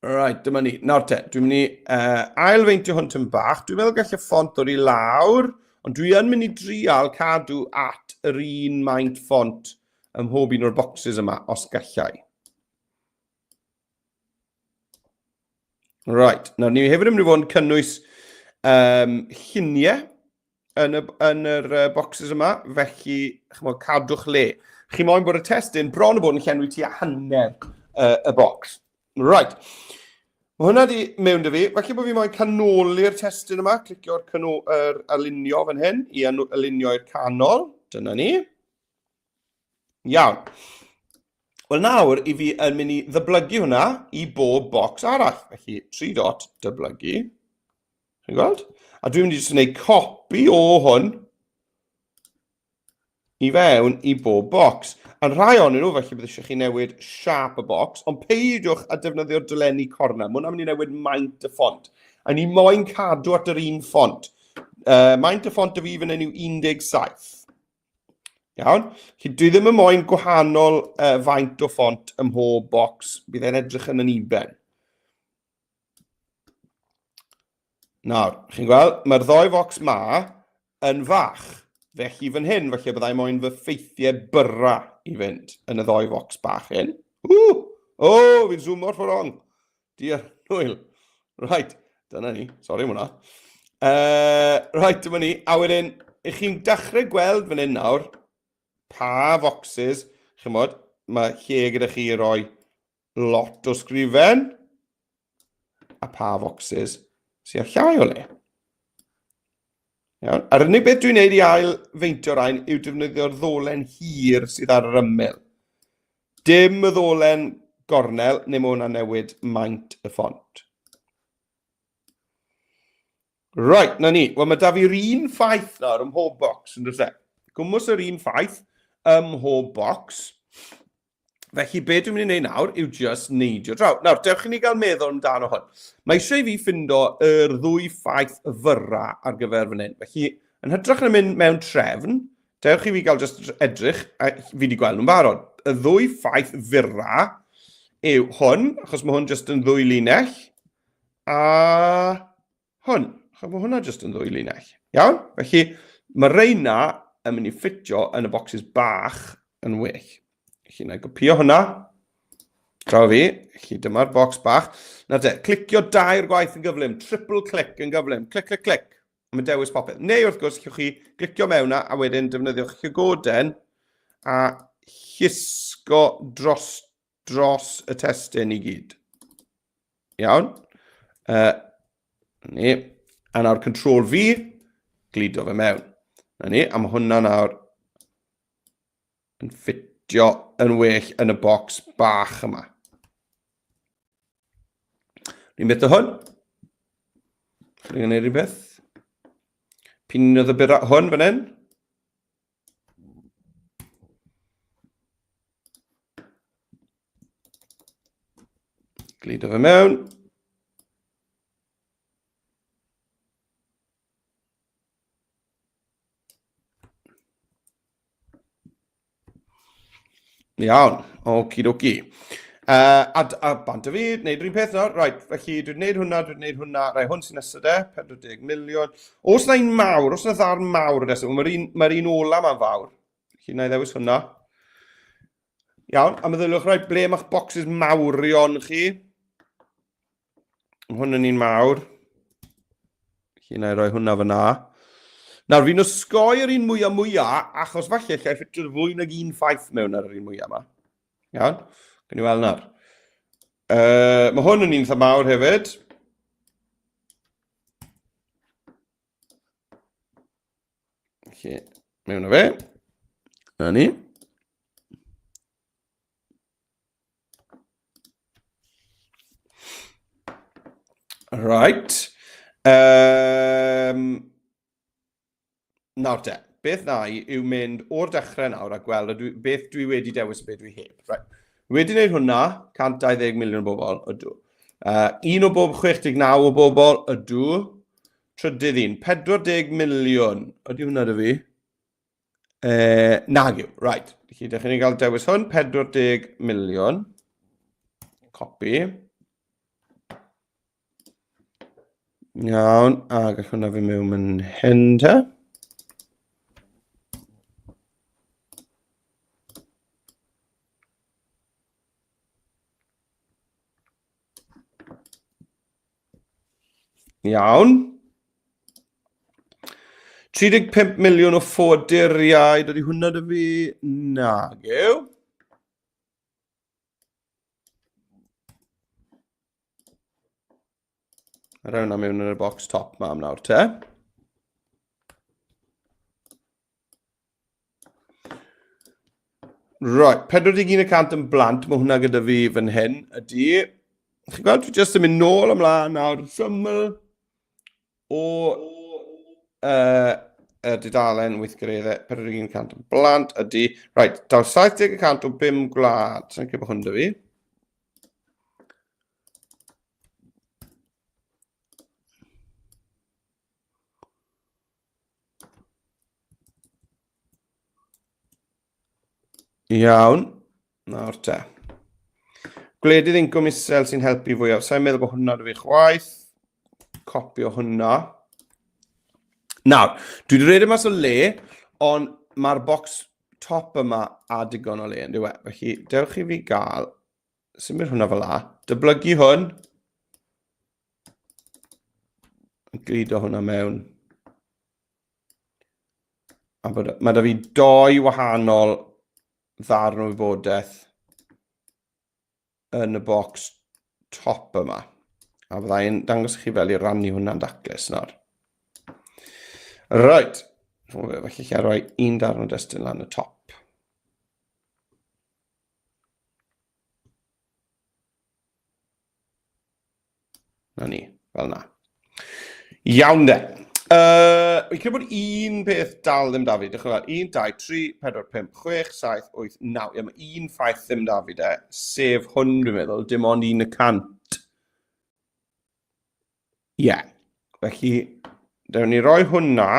Right, dyma ni. Nawr te, dwi'n mynd i uh, ailfeintio hwn tyn bach. Dwi'n meddwl gall y ffont ddod i lawr, ond dwi yn mynd i drial cadw at yr un maint ffont ym mhob un o'r boxes yma, os gallai. Right, nawr ni hefyd yn mynd i fod yn cynnwys um, lluniau yn, y, yn yr uh, boxes yma, felly chymod, cadwch le. Chi moyn bod y testun bron o bod yn llenwi tua hanner uh, y box. Right. Mae hwnna di mewn dy fi. Falle bod fi moyn canoli'r testun yma. Clicio'r er alinio fan hyn i alinio i'r canol. Dyna ni. Iawn. Wel nawr, i fi yn mynd i ddyblygu hwnna i bob bocs arall. Felly, 3 dot dyblygu. Chi'n gweld? A dwi'n mynd i jyst gwneud copi o hwn i fewn i bob bocs. Yn rhai ohonyn nhw, felly bydd eisiau chi newid siap y bocs, ond peidiwch a defnyddio'r dolenni cornel. Mae hwnna'n mynd i newid maint y ffont. A ni moyn cadw at yr un ffont. Uh, maint y ffont y fi fan hyn yw 17. Iawn? Felly dwi ddim yn moyn gwahanol uh, faint o ffont ym mhob bocs. Bydd e'n edrych yn aniben. Nawr, chi'n gweld, mae'r ddoi focs ma yn fach. Felly fan hyn, felly byddai moyn fy ffeithiau byra i fynd yn y ddoi focs bach hyn. Ww! O, oh, fi'n zoomo'r ffordd wrong. Diar hwyl. Right, dyna ni. Sori am hwnna. Uh, right, dyma ni. A wedyn, ych chi'n dechrau gweld fan hyn nawr, pa foxes, chymod, mae lle gyda chi i roi lot o sgrifen a pa focsys sydd â llai o le. Iawn. A'r unig beth dwi'n neud i ail feintio'r rhain yw defnyddio'r ddolen hir sydd ar yr ymyl. Dim y ddolen gornel, neu mae hwnna'n newid maint y ffont. Right, na ni. Wel, mae da fi'r un ffaith nawr ym mhob bocs, yn dweud e? Gwmwys yr un ffaith ym mhob bocs. Felly, be dwi'n mynd i wneud nawr yw just neidio draw. Nawr, dewch i ni gael meddwl amdano hwn. Mae eisiau i fi ffindo yr ddwy ffaith fyra ar gyfer fan hyn. Felly, yn hytrach na mynd mewn trefn, dewch i fi gael just edrych, a fi wedi gweld nhw'n barod. Y ddwy ffaith fyra yw hwn, achos mae hwn just yn ddwy linell, a hwn. Achos mae hwnna jyst yn ddwy linell. Iawn? Felly, mae reina yn mynd i ffitio yn y bocsys bach yn well. Felly, na i gopio hwnna. Draw fi. Felly, dyma'r bocs bach. Na te, clicio dair gwaith yn gyflym. Triple click yn gyflym. Clic, clic, clic. A mae'n dewis popeth. Neu, wrth gwrs, llwch chi glicio mewn a wedyn defnyddiwch llygoden a llusgo dros dros y testun i gyd. Iawn. Ni. A nawr Control V, gludo fe mewn. Na ni, a mae hwnna nawr yn ffitio yn well yn y bocs bach yma. Ni'n beth o hwn. Ni'n gwneud rhywbeth. Pin oedd y byr hwn fan hyn. Gludo fe mewn. Iawn, oci-doci. A, a bant o fi, wneud yr un peth nawr. Right, felly dwi'n gwneud hwnna, dwi'n gwneud hwnna. Right, hwn sy'n nesaf de, 40 miliwn. Os na un mawr, os na ddarn mawr o destun, mae'r un, mae un ola ma'n fawr. Felly na i ddewis hwnna. Iawn, a meddyliwch, right, ble mae'ch bocsys mawrion chi? Mae hwn yn un mawr. Felly na i roi hwnna fyna. Nawr, fi'n osgoi'r un mwyaf mwyaf, achos falle lle ffitio fwy nag un ffaith mewn ar yr un mwyaf yma. Iawn? Gwni weld nawr. Mae hwn yn un eitha mawr hefyd. Felly, mewn o fe. Na ni. Right. Nawr te, beth na i yw mynd o'r dechrau nawr a gweld ydw, beth dwi wedi dewis a beth dwi heb. Right. Wedi gwneud hwnna, 120 miliwn o bobl, ydw. Un o bob 69 o bobl, ydw. Trydydd un, 40 miliwn. Ydy hwnna dy fi? Nag yw, right. Felly, dych chi'n cael dewis hwn, 40 miliwn. Copy. Iawn, a gall hwnna fi mewn yn hyn te. Iawn. 35 miliwn o ffoaduriaid, ydy hwnna dy fi? Nag yw. Rhaid hwnna mewn yn y box top ma am nawr te. Right, 41% yn blant, mae hwnna gyda fi fan hyn, ydy. Chi'n gweld, dwi jyst yn mynd nôl ymlaen nawr, syml o y dudalen weithgareddau, 41% yn blant, ydy. Right, daw 70% o 5 gwlad. Sa'n credu bod hwn 'da fi. Iawn. Nawr te. Gwledydd incwm isel sy'n helpu fwyaf. Sa'n meddwl bod hwnna dy fi chwaith. Copio hwnna. Nawr, dwi wedi rhedeg mas o le, ond mae'r bocs top yma a digon o le yn diwedd. Felly, dewch i fi gael, symud hwnna fel la, dyblygu hwn, gludo hwnna mewn. A bod, mae da fi doi wahanol ddarn o wybodaeth yn y bocs top yma. A fydda i'n dangos i chi fel i rannu hwnna'n daclus nawr. Right. Felly lle rhoi un darn o destun lan y top. Na ni, fel na. Iawn de. Uh, fi'n credu bod un peth dal ddim da fi. Dewch yn fel 1, 2, 3, 4, 5, 6, 7, 8, 9. Ie, mae un ffaith ddim da fi de, sef hwn dwi'n meddwl, dim ond 1%. Ie. Yeah. Felly, dewn ni roi hwnna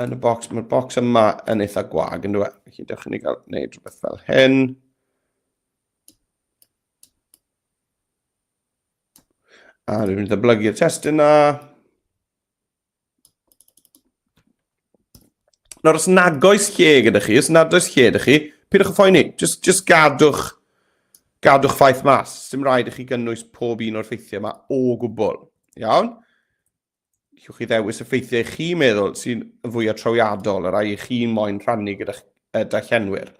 yn y bocs. Mae'r bocs yma yn eitha gwag, yn dweud. Felly, dewch i ni gael gwneud rhywbeth fel hyn. A dwi'n mynd i ddyblygu'r testun na. Nawr, os nag oes lle gyda chi, os nad oes lle gyda chi, pidwch â phoeni. Just, just gadwch, gadwch ffaith mas. Dim rhaid i chi gynnwys pob un o'r ffeithiau yma o gwbl. Iawn? Allwch chi ddewis y ffeithiau chi'n meddwl sy'n fwyaf trawiadol, y rhai i chi'n moyn rhannu gyda'ch darllenwyr.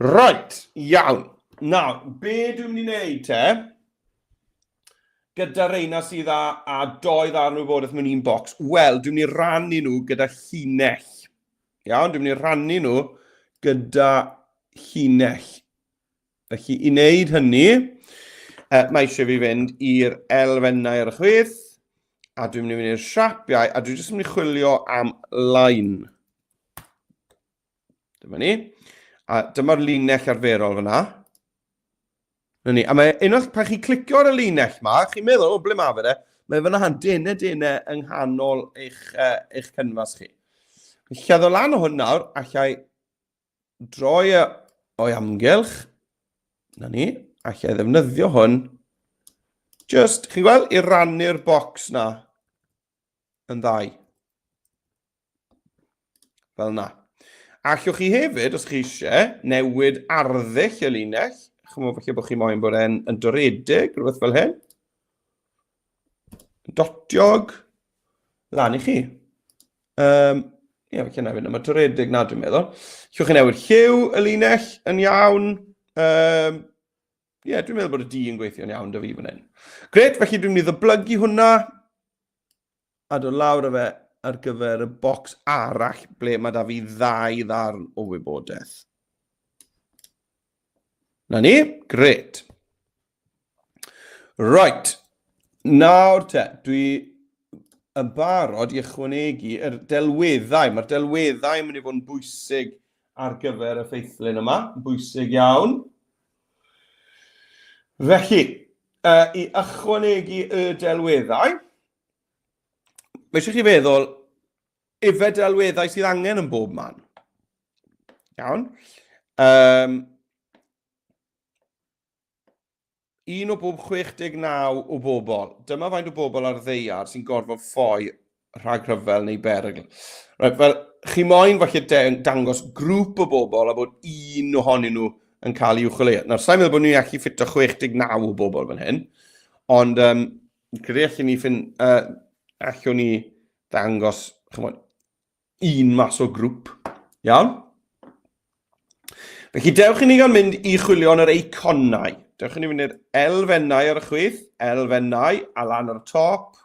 Right, iawn. Nawr, be dwi'n mynd i wneud te? Gyda reina sydd â, â doi ddarn o wybodaeth mewn un bocs, wel, dwi'n mynd i rannu nhw gyda llinell. Iawn, dwi'n mynd i rannu nhw gyda llinell. Felly, i wneud hynny, uh, mae eisiau fi fynd i'r elfennau ar y chwith, a dwi'n mynd i fynd i'r siapiau, a dwi'n jyst yn mynd i chwilio am line. Dyma ni. A dyma'r linell arferol fyna. Na ni. A mae unwaith pan chi'n clicio ar y linell ma, chi'n meddwl, o, ble mae fe de? Mae fyna han dene dene yng nghanol eich, uh, eich cynfas chi. Lleddo lan o hwn nawr, allai droi e o'i amgylch. Na ni, allai ddefnyddio hwn. Just, chi'n gweld, i rannu'r bocs na yn ddau. Fel na. Allwch chi hefyd, os chi eisiau, newid arddull y linell. Chymod, falle bod chi moyn bod e'n yn doredig, rhywbeth fel hyn. Dotiog. Lan i chi. Um, ie, felly na fynd am y toredig na, dwi'n meddwl. Llwch chi newid lliw y linell yn iawn. Um, ie, yeah, dwi'n meddwl bod y D yn gweithio'n iawn da fi fan hyn. Gret, felly dwi'n mynd i ddyblygu hwnna a dod lawr o fe ar gyfer y bocs arall ble mae da fi ddau ddarn o wybodaeth. Na ni, gret. Right, nawr te, dwi yn barod i ychwanegu yr delweddau. Mae'r delweddau yn mynd i fod yn bwysig ar gyfer y ffeithlun yma, yn bwysig iawn. Felly, uh, i ychwanegu y delweddau, mae eisiau chi feddwl, ife delweddau sydd angen yn bob man. Iawn. Um, Un o bob 69 o bobl. Dyma faint o bobl ar ddaear sy'n gorfod ffoi rhag rhyfel neu berygl. Right, fel, chi moyn falle dangos grŵp o bobl a bod un ohonyn nhw yn cael ei uwcholeuo. Nawr, sa'n meddwl bod ni'n gallu ffito 69 o bobl fan hyn, ond um, credu allwn ni, ffin, uh, allwn ni ddangos chymod, un mas o grŵp. Iawn? Felly dewch i ni gael mynd i chwilio yn yr eiconau. Dewch i ni fynd i'r elfennau ar y chwith, elfennau, a lan ar y top.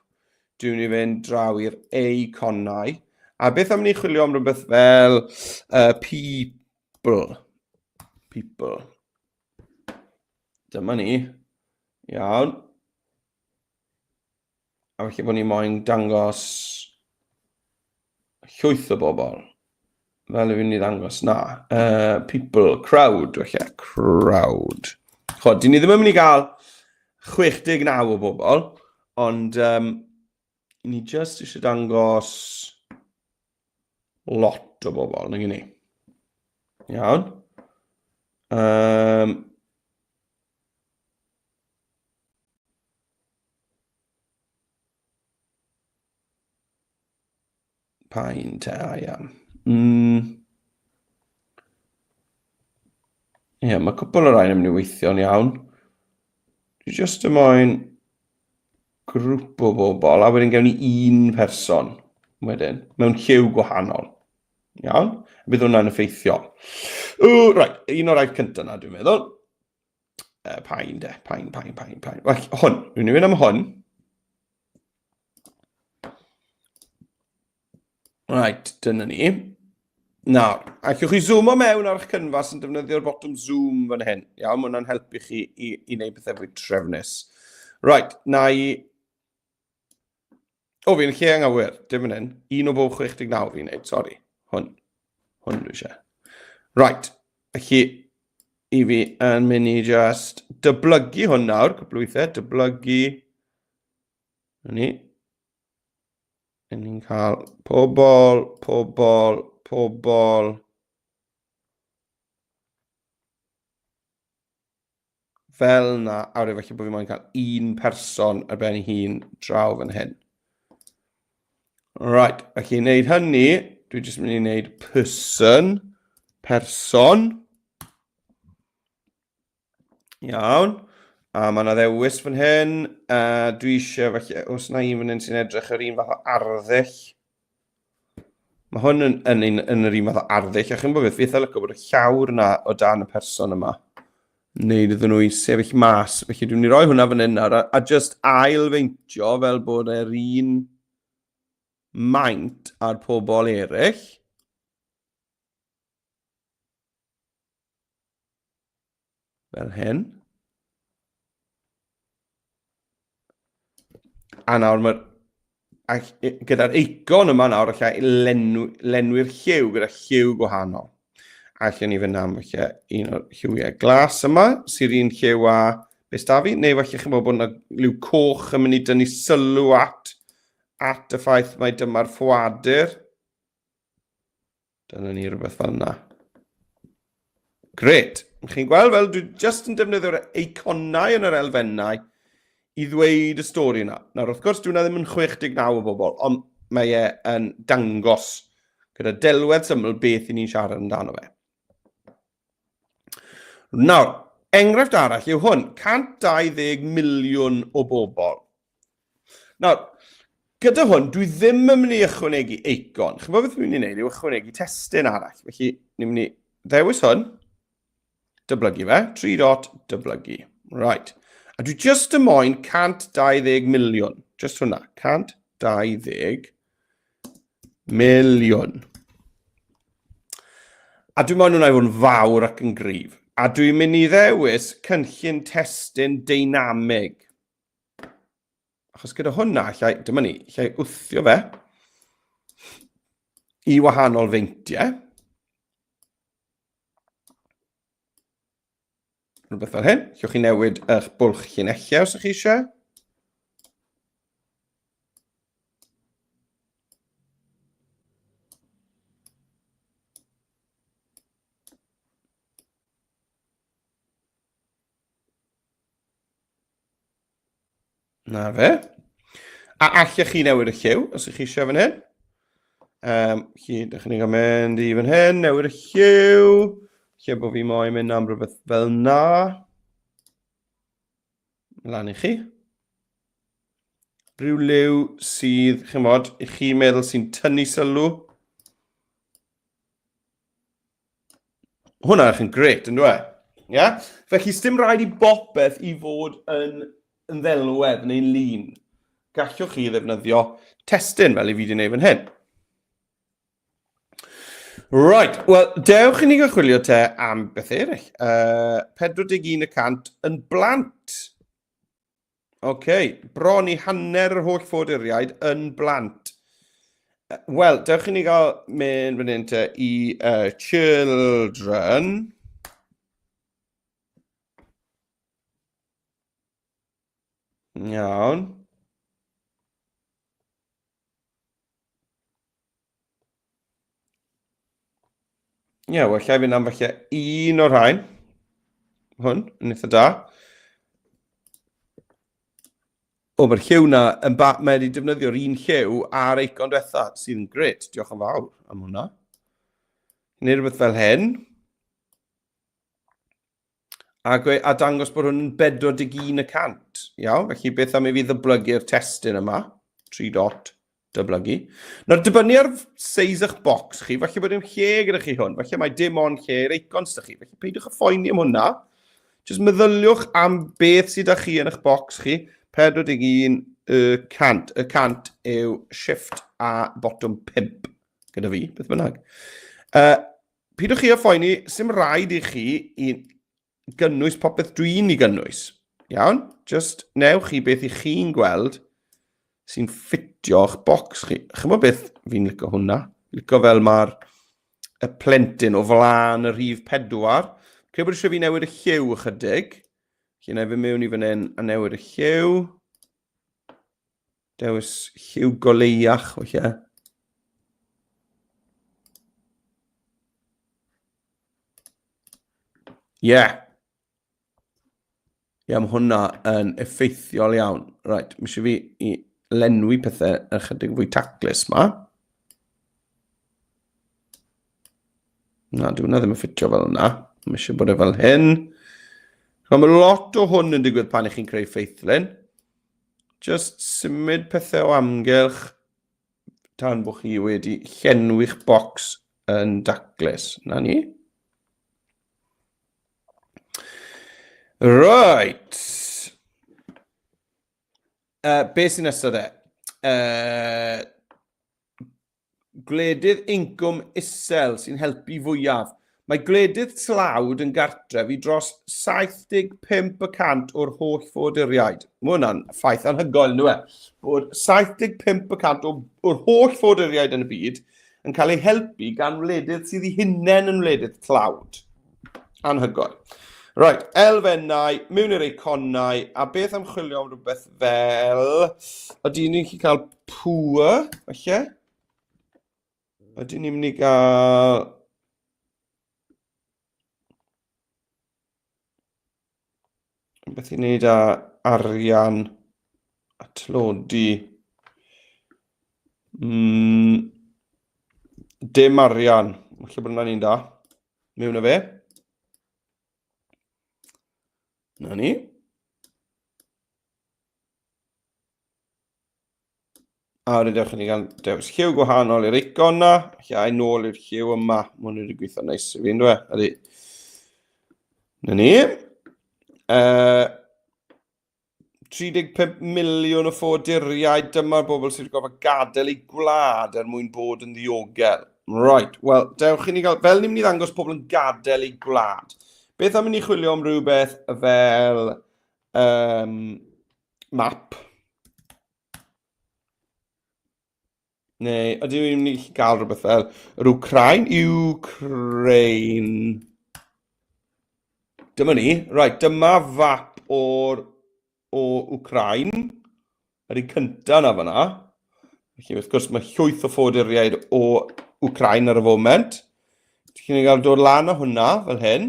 Dwi'n mynd i fynd draw i'r eiconau. A beth am ni chwilio am rhywbeth fel uh, people. People. Dyma ni. Iawn. A felly bod ni moyn dangos llwyth o bobl. Fel i fynd i ddangos na. Uh, people, crowd, felly. Crowd. Chod, dyn ni ddim yn mynd i gael 69 o bobl, ond um, ni just eisiau dangos lot o bobl, nag ni. Iawn. Um, Pa un te? A iawn. Mm. Ie, yeah, mae cwpl o rhain yn mynd i weithio'n iawn. Dwi jyst yn moyn grŵp o bobl, a wedyn gewn ni un person wedyn, mewn lliw gwahanol. Iawn? Bydd hwnna'n effeithiol. O, right, un o'r rhaid cyntaf na, dwi'n meddwl. Pain, de. Pain, pain, pain, pain. Well, hwn. Dwi'n mynd am hwn. Right, dyna ni. Nawr, allwch chi zoomo mewn ar eich cynfas yn defnyddio'r botwm zoom fan hyn. Iawn, mae hwnna'n helpu chi i, i wneud pethau fwy trefnus. Right, na i... O, fi'n lle anghywir. Dim fan hyn. Un o bob 69 fi'n neud, sori. Hwn. Hwn dwi eisiau. Right, felly i fi yn mynd i just dyblygu hwn nawr, cwpl o weithiau, dyblygu. Na ni. Yn ni'n cael pobl, pobl, pobl. Fel na, a wedyn falle bod fi moyn cael un person ar ben ei hun draw fan hyn. Right, felly i wneud hynny, dwi jyst mynd i wneud person, person. Iawn. A mae yna ddewis fan hyn. Dwi eisiau, felly, os yna un fan hyn sy'n edrych yr un fath o arddull. Mae hwn yn, yn, yn, yn yr un fath o arddull, a chi'n bod beth, fi eitha lyco bod y llawr yna o dan y person yma. Wneud iddyn nhw i sefyll mas. Felly dwi'n mynd i roi hwnna fan hyn nawr, a, a just ail-feintio fel bod e'r un maint a'r pobl eraill. Fel hyn. A nawr mae'r... Gyda'r eicon yma nawr, allai lenw, lenwi'r lliw gyda lliw gwahanol. Allen ni fynd am falle un o'r lliwiau glas yma, sy'r un lliw a beth da fi, neu falle chi'n bod bod yna liw coch yn mynd i dynnu sylw at, at y ffaith mai dyma'r ffoadur. Dyna ni rhywbeth fel yna. Gret. Chi'n gweld fel dwi jyst yn defnyddio'r eiconau yn yr elfennau i ddweud y stori yna. Nawr, wrth gwrs, dwi'n ddim yn 69 o bobl, ond mae e yn dangos gyda delwedd syml beth i ni'n siarad amdano fe. Nawr, enghraifft arall yw hwn, 120 miliwn o bobl. Nawr, gyda hwn, dwi ddim yn mynd i ychwanegu eicon. Chi'n gwybod beth dwi'n mynd i wneud yw ychwanegu testun arall. Felly, ni'n mynd i ddewis hwn, dyblygu fe, 3 dot, dyblygu. Right. A dwi just yn moyn 120 miliwn. Just hwnna, 120 miliwn. A dwi'n moyn hwnna i fod yn fawr ac yn gryf. A dwi'n mynd i ddewis cynllun testun deinamig. Achos gyda hwnna, allai, dyma ni, allai wthio fe i wahanol feintiau. Rhywbeth fel hyn. Llwch chi newid eich bwlch llinellau os ydych chi eisiau. Na fe. A allech chi newid y lliw, os ych chi eisiau fan hyn. Um, chi, dych chi'n cael mynd i fan hyn, newid y lliw. Lle bod fi moyn mynd am rhywbeth fel na. Lan i chi. Rhyw liw sydd, chi'n bod, i chi meddwl sy'n tynnu sylw. Hwnna yn gret, yn dweud? Yeah? Felly, sdim rhaid i bopeth i fod yn, yn ddelwedd neu'n lun. Gallwch chi ddefnyddio testun fel i fi wedi gwneud fan hyn. Right, wel, dewch i ni gael chwilio te am beth eraill. 41% yn blant. Oce, okay. Bron i hanner yr holl ffoaduriaid yn blant. Wel, dewch i ni gael mynd fan hyn te i children. Iawn. Ie, yeah, wel, lle fynd am falle un o'r rhain. Hwn, yn eitha da. O, mae'r lliw na, yn ba, mae wedi defnyddio'r un lliw a'r eicon diwetha, sydd yn gret. Diolch yn fawr am hwnna. Neu rhywbeth fel hyn. A, gwe, a dangos bod hwn yn 41 y cant. Iawn, felly beth am i fi ddyblygu'r testun yma? 3 dot. Dyblygu. Nawr, dibynnu ar seis eich bocs chi, falle bod dim lle gyda chi hwn, falle mae dim ond lle i'r eicons da chi, felly peidiwch â phoeni am hwnna. Jyst meddyliwch am beth sydd â chi yn eich bocs chi. 41 y cant. Y cant yw shift a botwm 5 gyda fi, beth bynnag. Peidiwch chi â phoeni, sy'm rhaid i chi i gynnwys popeth dwi'n i gynnwys. Iawn? Just newch chi beth i chi'n gweld sy'n ffitio'ch bocs chi. Chymod beth fi'n licio hwnna? Licio fel mae'r y plentyn o flaen y rhif pedwar. Credu bod eisiau fi newid y lliw ychydig. Felly na i fy mewn i fan hyn a newid y lliw. Dewis lliw goleiach, felly. Ie. Yeah. Ie, yeah, mae hwnna yn effeithiol iawn. Right, mae eisiau fi i lenwi pethau ychydig fwy taclus ma. Na, dwi hwnna ddim yn ffitio fel yna. Mae eisiau bod e fel hyn. Mae lot o hwn yn digwydd pan ych chi'n creu ffeithlun. Just symud pethau o amgylch tan bod chi wedi llenwi'ch bocs yn daclus. Na ni. Right. Be sy'n nesaf de? Gwledydd incwm isel sy'n helpu fwyaf. Mae gwledydd tlawd yn gartref i dros 75 y cant o'r holl ffoaduriaid. Mae hwnna'n ffaith anhygoel, ynddo e? Bod 75 y cant o'r holl ffoaduriaid yn y byd yn cael eu helpu gan wledydd sydd eu hunain yn wledydd tlawd. Anhygoel. Right, elfennau, mewn i'r eiconau, a beth am chwilio am rhywbeth fel... Ydy ni'n gallu cael poor, falle? Ydyn ni'n mynd i gael... Beth i'n neud â arian a tlodi? Dim arian. Falle bod hwnna'n un da. Mewn â fe. Na ni. A wedyn dewch i ni gael dewis lliw gwahanol i'r eicon na. Felly ai nôl i'r lliw yma. Mae hwn wedi gweithio neis i fi, ynddo e? Ydy. Na ni. 35 miliwn o ffoaduriaid, dyma'r bobl sydd wedi gorfod gadael eu gwlad er mwyn bod yn ddiogel. Right, wel, dewch i ni gael, fel ni'n mynd i ddangos pobl yn gadael eu gwlad. Beth am i ni chwilio am rhywbeth fel map? Neu ydyn ni'n mynd i gael rhywbeth fel yr Wcrain? Ukraine. Dyma ni. Right, dyma fap o'r o Wcrain. Yr un cyntaf na fyna. Felly, wrth gwrs, mae llwyth o ffoaduriaid o Wcrain ar y foment. Ti'n gael dod lan o hwnna fel hyn.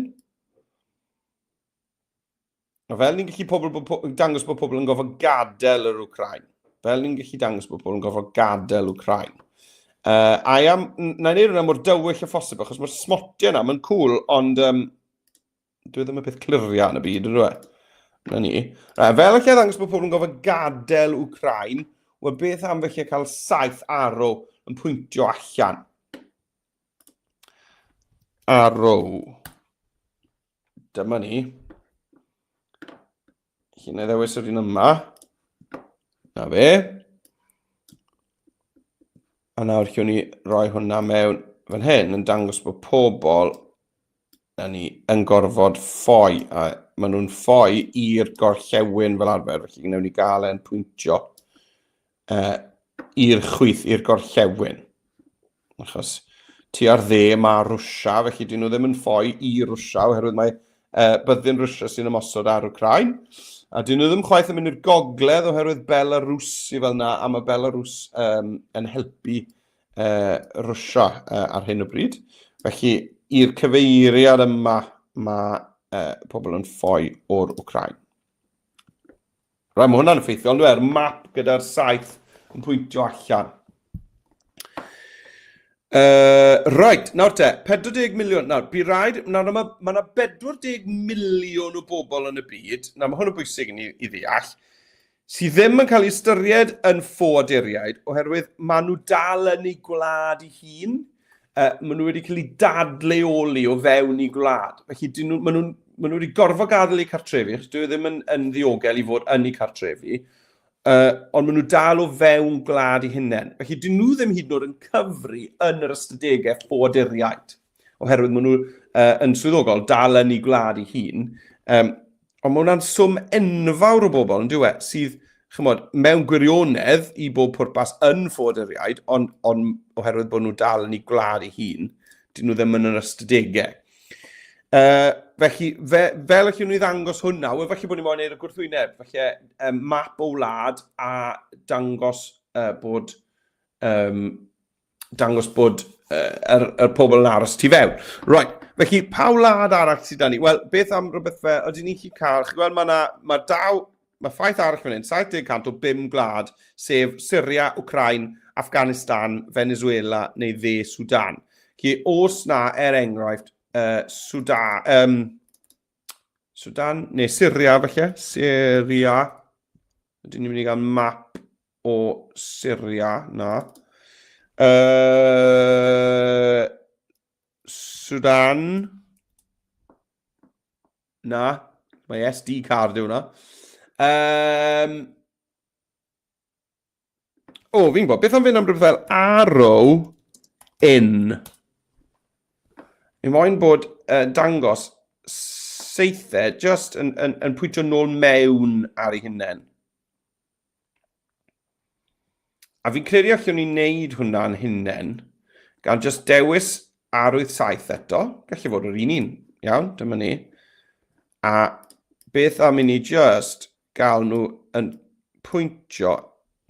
A fel ni'n gallu pobl, bod, dangos bod pobl yn gofod gadael yr Wcrain. Fel ni'n gallu dangos bod pobl yn gofod gadael Wcrain. I am, na i wneud hwnna mor dywyll y phosib, achos mae'r smotiau yna, mae'n cool, ond dwi e ddim y peth cliria yn y byd, ydw e? Na ni. Right, fel allai ddangos bod pobl yn gofod gadael Wcrain, wel beth am felly cael saeth arrow yn pwyntio allan? Arrow. Dyma ni. Felly, na i ddewis yr un yma. Na fe. A nawr lle ni roi hwnna mewn fan hyn yn dangos bod pobl na ni yn gorfod ffoi. A maen nhw'n ffoi i'r gorllewin fel arfer, felly wnawn ni gael e'n pwyntio i'r chwith, i'r gorllewin. Achos tua'r dde mae Rwsia, felly dyn nhw ddim yn ffoi i Rwsia, oherwydd mae byddin Rwsia sy'n ymosod ar Wcrain. A dyn nhw ddim chwaith yn mynd i'r gogledd oherwydd Belarus i fel yna, a mae Belarus yn helpu Rwsia ar hyn o bryd. Felly, i'r cyfeiriad yma mae pobl yn ffoi o'r Wcrain. Right, mae hwnna'n effeithiol, ynddo e'r map gyda'r saeth yn pwyntio allan. Right, nawr te, 40 miliwn. Nawr, bu raid, nawr mae ma yna 40 miliwn o bobl yn y byd. Nawr, mae hwn yn bwysig i ni i ddeall. sydd ddim yn cael ei ystyried yn ffoaduriaid oherwydd maen nhw dal yn eu gwlad eu hun. Maen nhw wedi cael eu dadleoli o fewn eu gwlad. Felly dyn nhw, maen, nhw, maen nhw wedi gorfod gadael eu cartrefi, achos dyw e ddim yn, yn ddiogel i fod yn eu cartrefi, ond maen nhw dal o fewn gwlad eu hunain. Felly dyn nhw ddim hyd yn oed yn cyfri yn yr ystadegau ffoaduriaid, oherwydd maen nhw yn swyddogol dal yn eu gwlad eu hun. Ond mae hwnna'n swm enfawr o bobl, yn dyw e, sydd, chymod, mewn gwirionedd i bob pwrpas yn ffoaduriaid, ond, on, oherwydd bod nhw dal yn eu gwlad eu hun, dyn nhw ddim yn yr ystadegau. Felly, fe, fel allwn ni ddangos hwnna, wel, falle bod ni moyn neud y gwrthwyneb, falle map o wlad a dangos bod um, dangos bod yr, yr pobl yn aros tu fewn. Right, felly pa wlad arall sydd da ni? Wel, beth am rhywbeth fel, ydyn ni'n gallu cael, chi'n gweld mae yna, mae daw, mae ffaith arall fan hyn, 70% o bum gwlad, sef Syria, Wcrain, Afghanistan, Venezuela neu Dde Sudan. Felly, os na, er enghraifft, Sudan, Sudan neu Syria falle, Syria, ydyn ni'n mynd i gael map o Syria, na. Sudan. Na, mae SD card yw hwnna. O, fi'n gwybod, beth am fynd am rhywbeth fel arrow in? Fi moyn bod dangos saethau just yn, yn, yn pwyntio nôl mewn ar ei hunain. A fi'n credu allwn ni wneud hwnna'n hunain, gan just dewis arwydd 7 eto. Gallu fod yr un un. Iawn, dyma ni. A beth am i ni just gael nhw yn pwyntio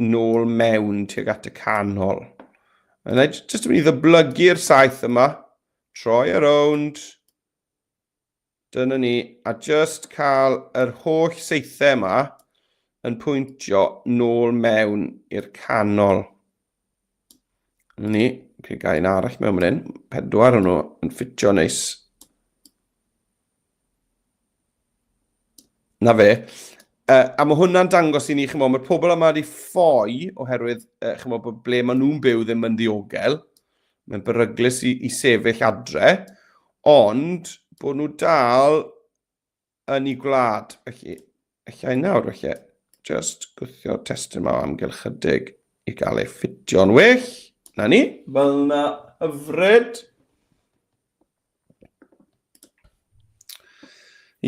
nôl mewn tuag at y canol. A na i just yn mynd i ddyblygu'r 7 yma, troi around, Dyna ni, a just cael yr holl saethau yma yn pwyntio nôl mewn i'r canol. Dyna ni, okay, gael un arall mewn fan hyn. Pedwar o'n nhw yn ffitio neis. Na fe. A mae hwnna'n dangos i ni, chymod, mae'r pobl yma wedi ffoi oherwydd, chymod, bod ble maen nhw'n byw ddim yn ddiogel. Mae'n beryglus i, i sefyll adre, ond bod nhw dal yn ei gwlad. Felly, allai nawr, felly, just gwthio'r testun yma o amgylch chydig i gael ei ffitio'n well. Na ni, fel na hyfryd.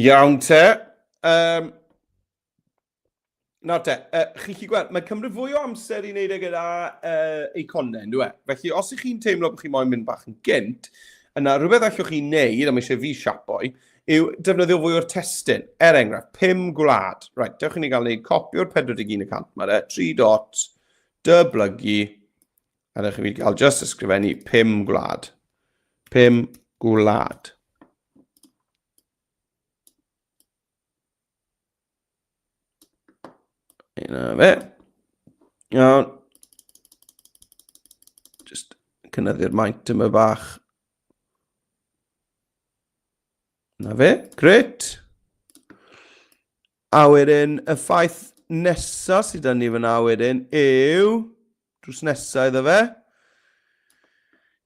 Iawn te. Nawr te, chi'n gallu gweld, mae'n cymryd fwy o amser i wneud e gyda eiconau, yn dyw e? Felly, os ych chi'n teimlo bod chi moyn mynd bach yn gynt, yna rhywbeth allwch chi wneud, a mae eisiau fi siapoi, yw defnyddio fwy o'r testun. Er enghraifft, 5 gwlad. Right, dewch i ni gael wneud copi o'r 41 y cant ma de, 3 dot, dyblygu, a dewch i fi gael just ysgrifennu 5 gwlad. 5 gwlad. Yna fe. Iawn. Just cynyddu'r maint yma bach. Na fe, gret. A wedyn, y ffaith nesaf sydd 'da ni fyna wedyn yw drws nesaf iddo fe.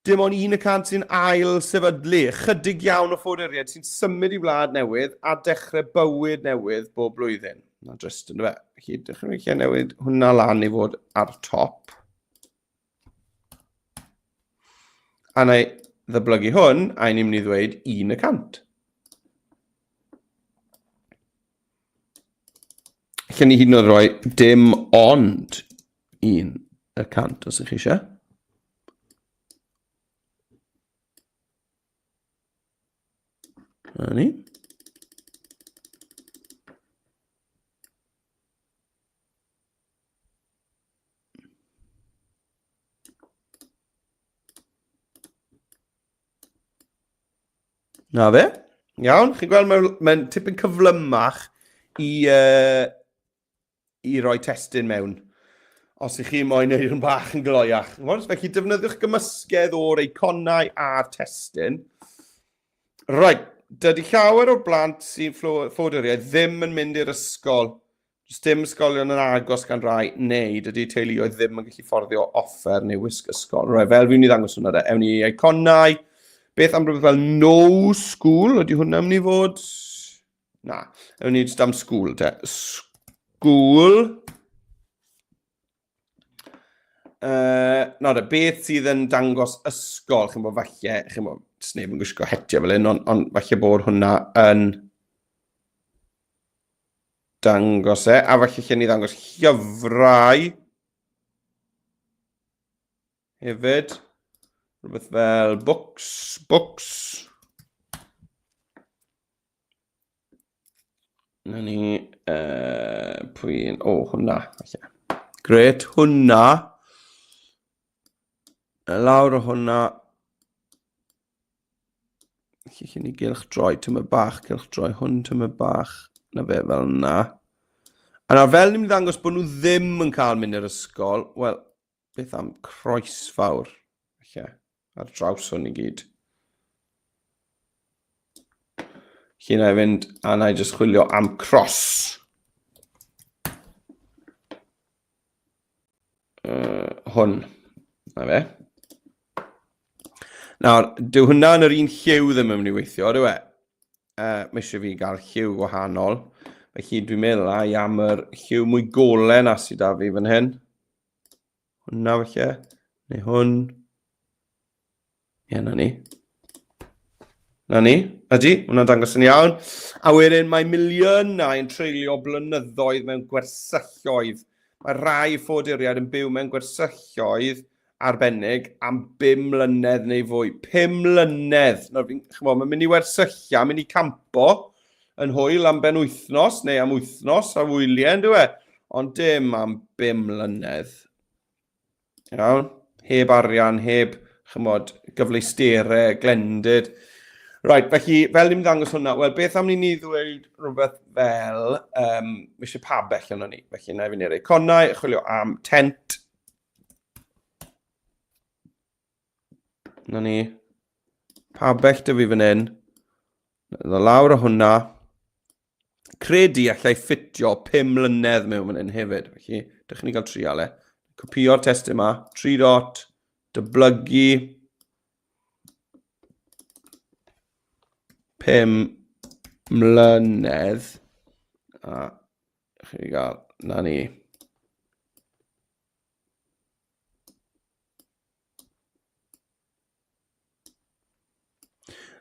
Dim ond 1% sy'n ail sefydlu, chydig iawn o ffoaduriaid sy'n symud i wlad newydd a dechrau bywyd newydd bob blwyddyn. Na drist yn fe. Felly, dechrau lle newid hwnna lan i fod ar top. A na i ddyblygu hwn, a ni'n mynd i ddweud 1%. Lle ni hyd yn oed rhoi dim ond 1% os ydych chi eisiau. Na ni. Na fe. Iawn, chi'n gweld mae'n mae tipyn cyflymach i, i roi testun mewn. Os ych chi moyn neud yn bach yn gloiach. Felly defnyddiwch gymysgedd o'r eiconau a'r testun. Right, dydy llawer o'r blant sy'n ffoaduriaid ddim yn mynd i'r ysgol. Does dim ysgolion yn agos gan rai, neu dydy teuluoedd ddim yn gallu fforddio offer neu wisg ysgol. Rhaid, fel fi'n mynd i ddangos hwnna de. Ewn ni i iconau. Beth am rhywbeth fel no school? Ydy hwnna mynd i fod? Na. Ewn ni jyst am school te. School. Uh, nawr, beth sydd yn dangos ysgol, chi'n bod falle, chi'n bod, sneb yn gwisgo hetiau fel hyn, ond on, falle bod hwnna yn dangos e, a falle lle ni ddangos llyfrau hefyd, rhywbeth fel books, books. Na ni, uh, pwy un, o, oh, hwnna, falle. Gret, hwnna. Lawr o hwnna. Felly, lle ni gylch droi, tyma bach, gylch droi hwn, tyma bach, na fe fel na. A nawr, fel ni'n ddangos bod nhw ddim yn cael mynd i'r ysgol, wel, beth am croesfawr, felly, ar draws hwn i gyd. Felly na i fynd a na i just chwilio am cross. Uh, hwn. Na fe. Nawr, dyw hwnna yn yr un lliw ddim yn mynd i weithio, dyw e? Uh, mae eisiau fi gael lliw gwahanol. Felly dwi'n meddwl ai am yr lliw mwy gole na sydd da fi fan hyn. Hwna falle, neu hwn. Ie, na ni. Na ni, ydy, hwnna'n dangos yn iawn. A wedyn mae miliynau yn treulio blynyddoedd mewn gwersylloedd. Mae rhai ffoaduriaid yn byw mewn gwersylloedd arbennig am bum mlynedd neu fwy. Pum mlynedd! Nawr, fi'n, chymod, mae'n mynd i wersylla, mynd i campo yn hwyl am ben wythnos neu am wythnos a wyliau, yn dyw e? Ond dim am bum mlynedd. Iawn? Heb arian, heb, chymod, gyfleusterau, glendid. Right, felly, fel ni'n ddangos hwnna, wel, beth am ni ni ddweud rhywbeth fel, um, mae eisiau pabell yno ni. Felly, na i fynd i'r eiconau, chwilio am tent, Na ni. Pabell dy fi fan hyn. Ddo lawr o hwnna. Credu allai ffitio 5 mlynedd mewn fan hyn hefyd. Felly, dych ni gael trial e. Copio'r testun yma. 3 dot. Dyblygu. 5 mlynedd. A chi gael, na ni.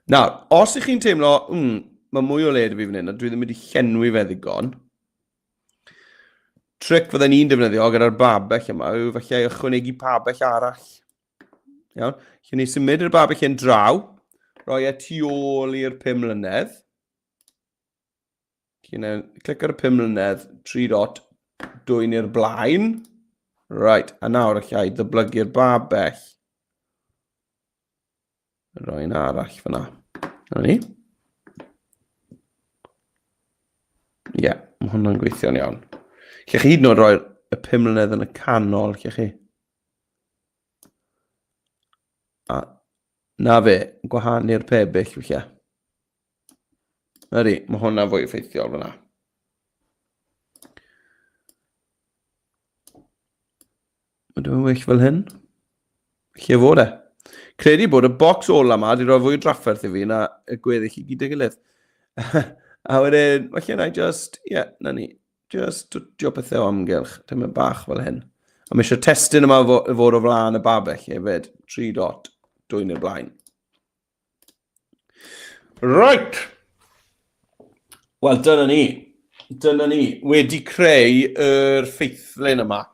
Nawr, os ych chi'n teimlo, mm, mae mwy o le 'da fi fan hyn, a dwi ddim wedi llenwi fe ddigon, tric fydden ni'n defnyddio gyda'r babell yma yw falle ychwanegu pabell arall. Iawn? Lle ni symud i'r babell hyn draw, rhoi e tu ôl i'r 5 mlynedd. Felly, clic ar y 5 mlynedd, 3 dot, dwyn i'r blaen. Right, a nawr allai ddyblygu'r babell. Rhoi un arall fyna. Na ni. Ie, yeah, mae hwnna'n gweithio'n iawn. Lle chi hyd yn oed rhoi'r y 5 mlynedd yn y canol, lle chi. A na fe, gwahanu'r pebyll, felly. Ydy, mae hwnna fwy effeithiol fyna. Mae dwi'n well fel hyn. Lle fod e? Credu bod y bocs ola yma wedi rhoi fwy o drafferth i fi na y gweddill i gyd ei gilydd. A wedyn, falle na i just, ie, yeah, na ni, just twtio pethau o amgylch, tymed bach fel hyn. A mae eisiau testyn yma fod o flaen y babell hefyd, 3 dot, dwy'n i'r blaen. Right. Wel, dyna ni. Dyna ni. Wedi creu yr ffeithlun yma.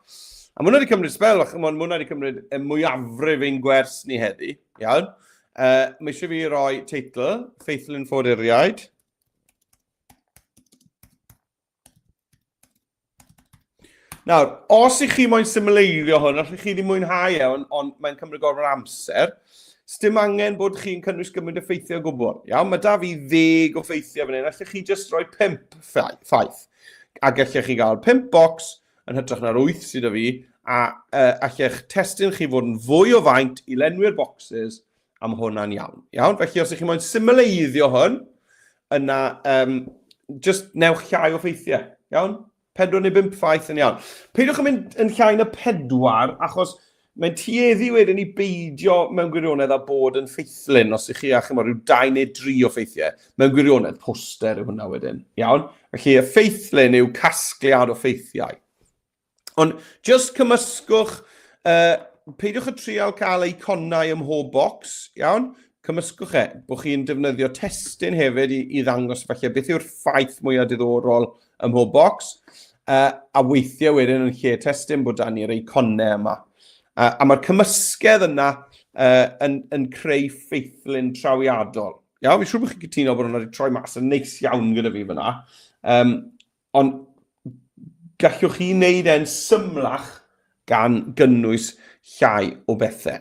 A mae hwnna wedi cymryd sbel, ac mae hwnna wedi cymryd y mwyafrif ein gwers ni heddi. Iawn. Uh, mae eisiau fi roi teitl, Ffeithlun Ffoaduriaid. Nawr, os ych chi moyn symleiddio hwn, allwch chi ddim mwynhau e, ond on, mae'n cymryd gorfod amser. Sdim angen bod chi'n cynnwys gymaint o ffeithiau o gwbl. Iawn, mae da fi ddeg o ffeithiau fan hyn. Allwch chi jyst rhoi pump ffaith. A gallech chi gael pump bocs yn hytrach na'r wyth sydd da fi, a uh, allech testun chi fod yn fwy o faint i lenwi'r boxes am hwnna'n iawn. Iawn, felly os ych chi moyn symleiddio hwn, yna um, just newch llai o ffeithiau. Iawn? Pedwar neu bump ffaith yn iawn. Peidiwch yn mynd yn llai na pedwar, achos mae'n tueddu wedyn i beidio mewn gwirionedd â bod yn ffeithlun, os ych chi â chymod, rhyw dau neu dri o ffeithiau. Mewn gwirionedd, poster yw hwnna wedyn. Iawn? Felly, y ffeithlun yw casgliad o ffeithiau. Ond just cymysgwch, peidiwch y trial cael eiconau ym mhob bocs, iawn? Cymysgwch e, bod chi'n defnyddio testun hefyd i ddangos falle beth yw'r ffaith mwyaf diddorol ym mhob bocs, a weithiau wedyn yn lle testun bod dan ni'r eiconau yma. A mae'r cymysgedd yna yn creu ffeithlun trawiadol. Iawn, fi'n siŵr bod chi'n cytuno bod hwnna wedi troi mas yn neis iawn gyda fi fyna. Ond gallwch chi wneud e'n symlach gan gynnwys llai o bethau.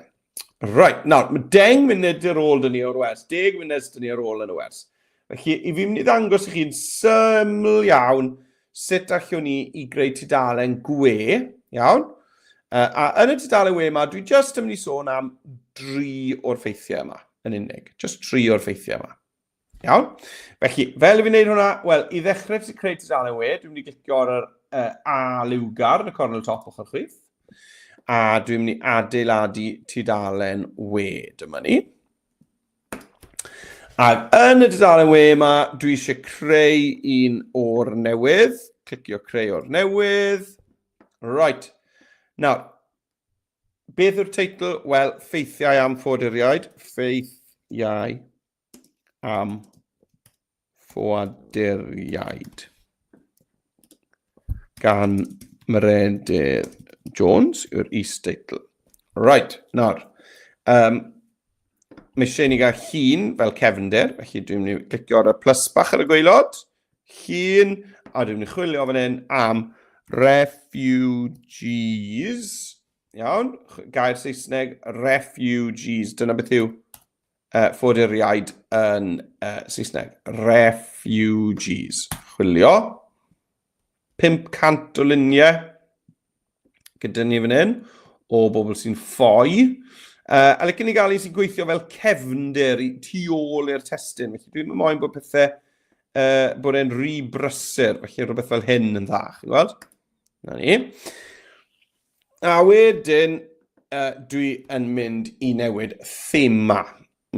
Right, nawr, mae 10 munud ar ôl dyn ni o'r wers, 10 munud dyn ni ar ôl yn y wers. Felly, i fi mynd i ddangos i chi'n syml iawn sut allwn ni i greu tudalen gwe, iawn? A yn y tudalen we yma, dwi jyst yn mynd i sôn am dri o'r ffeithiau yma yn unig. Just tri o'r ffeithiau yma. Iawn? Felly, fel i fi wneud hwnna, wel, i ddechrau ti creu tudalen we, dwi'n mynd i glicio ar yr A liwgar yn y cornel top ochr chwith, a dwi'n mynd i adeiladu tudalen we. Dyma ni. Ac yn y tudalen we yma, dwi eisiau creu un o'r newydd. Clicio creu o'r newydd. Right. Nawr, beth yw'r teitl? Wel, ffeithiau am ffoaduriaid. Ffeithiau am ffoaduriaid gan Meredydd Jones yw'r is-deitl. Right, nawr. Mae eisiau ni gael llun fel cefndir, felly dwi'n mynd i clicio ar y plus bach ar y gwaelod, llun, a dwi'n mynd i chwilio fan hyn am refugees. Iawn, gair Saesneg, refugees, dyna beth yw ffoaduriaid yn Saesneg. Refugees. Chwilio. 500 o luniau gyda ni fan hyn o bobl sy'n ffoi. A licen ni gael un sy'n gweithio fel cefndir i, tu ôl i'r testun. Felly dwi'n moyn bod pethau, bod e'n rhy brysur. Felly rhywbeth fel hyn yn dda, chi'n gweld? Na ni. A wedyn, dwi yn mynd i newid thema.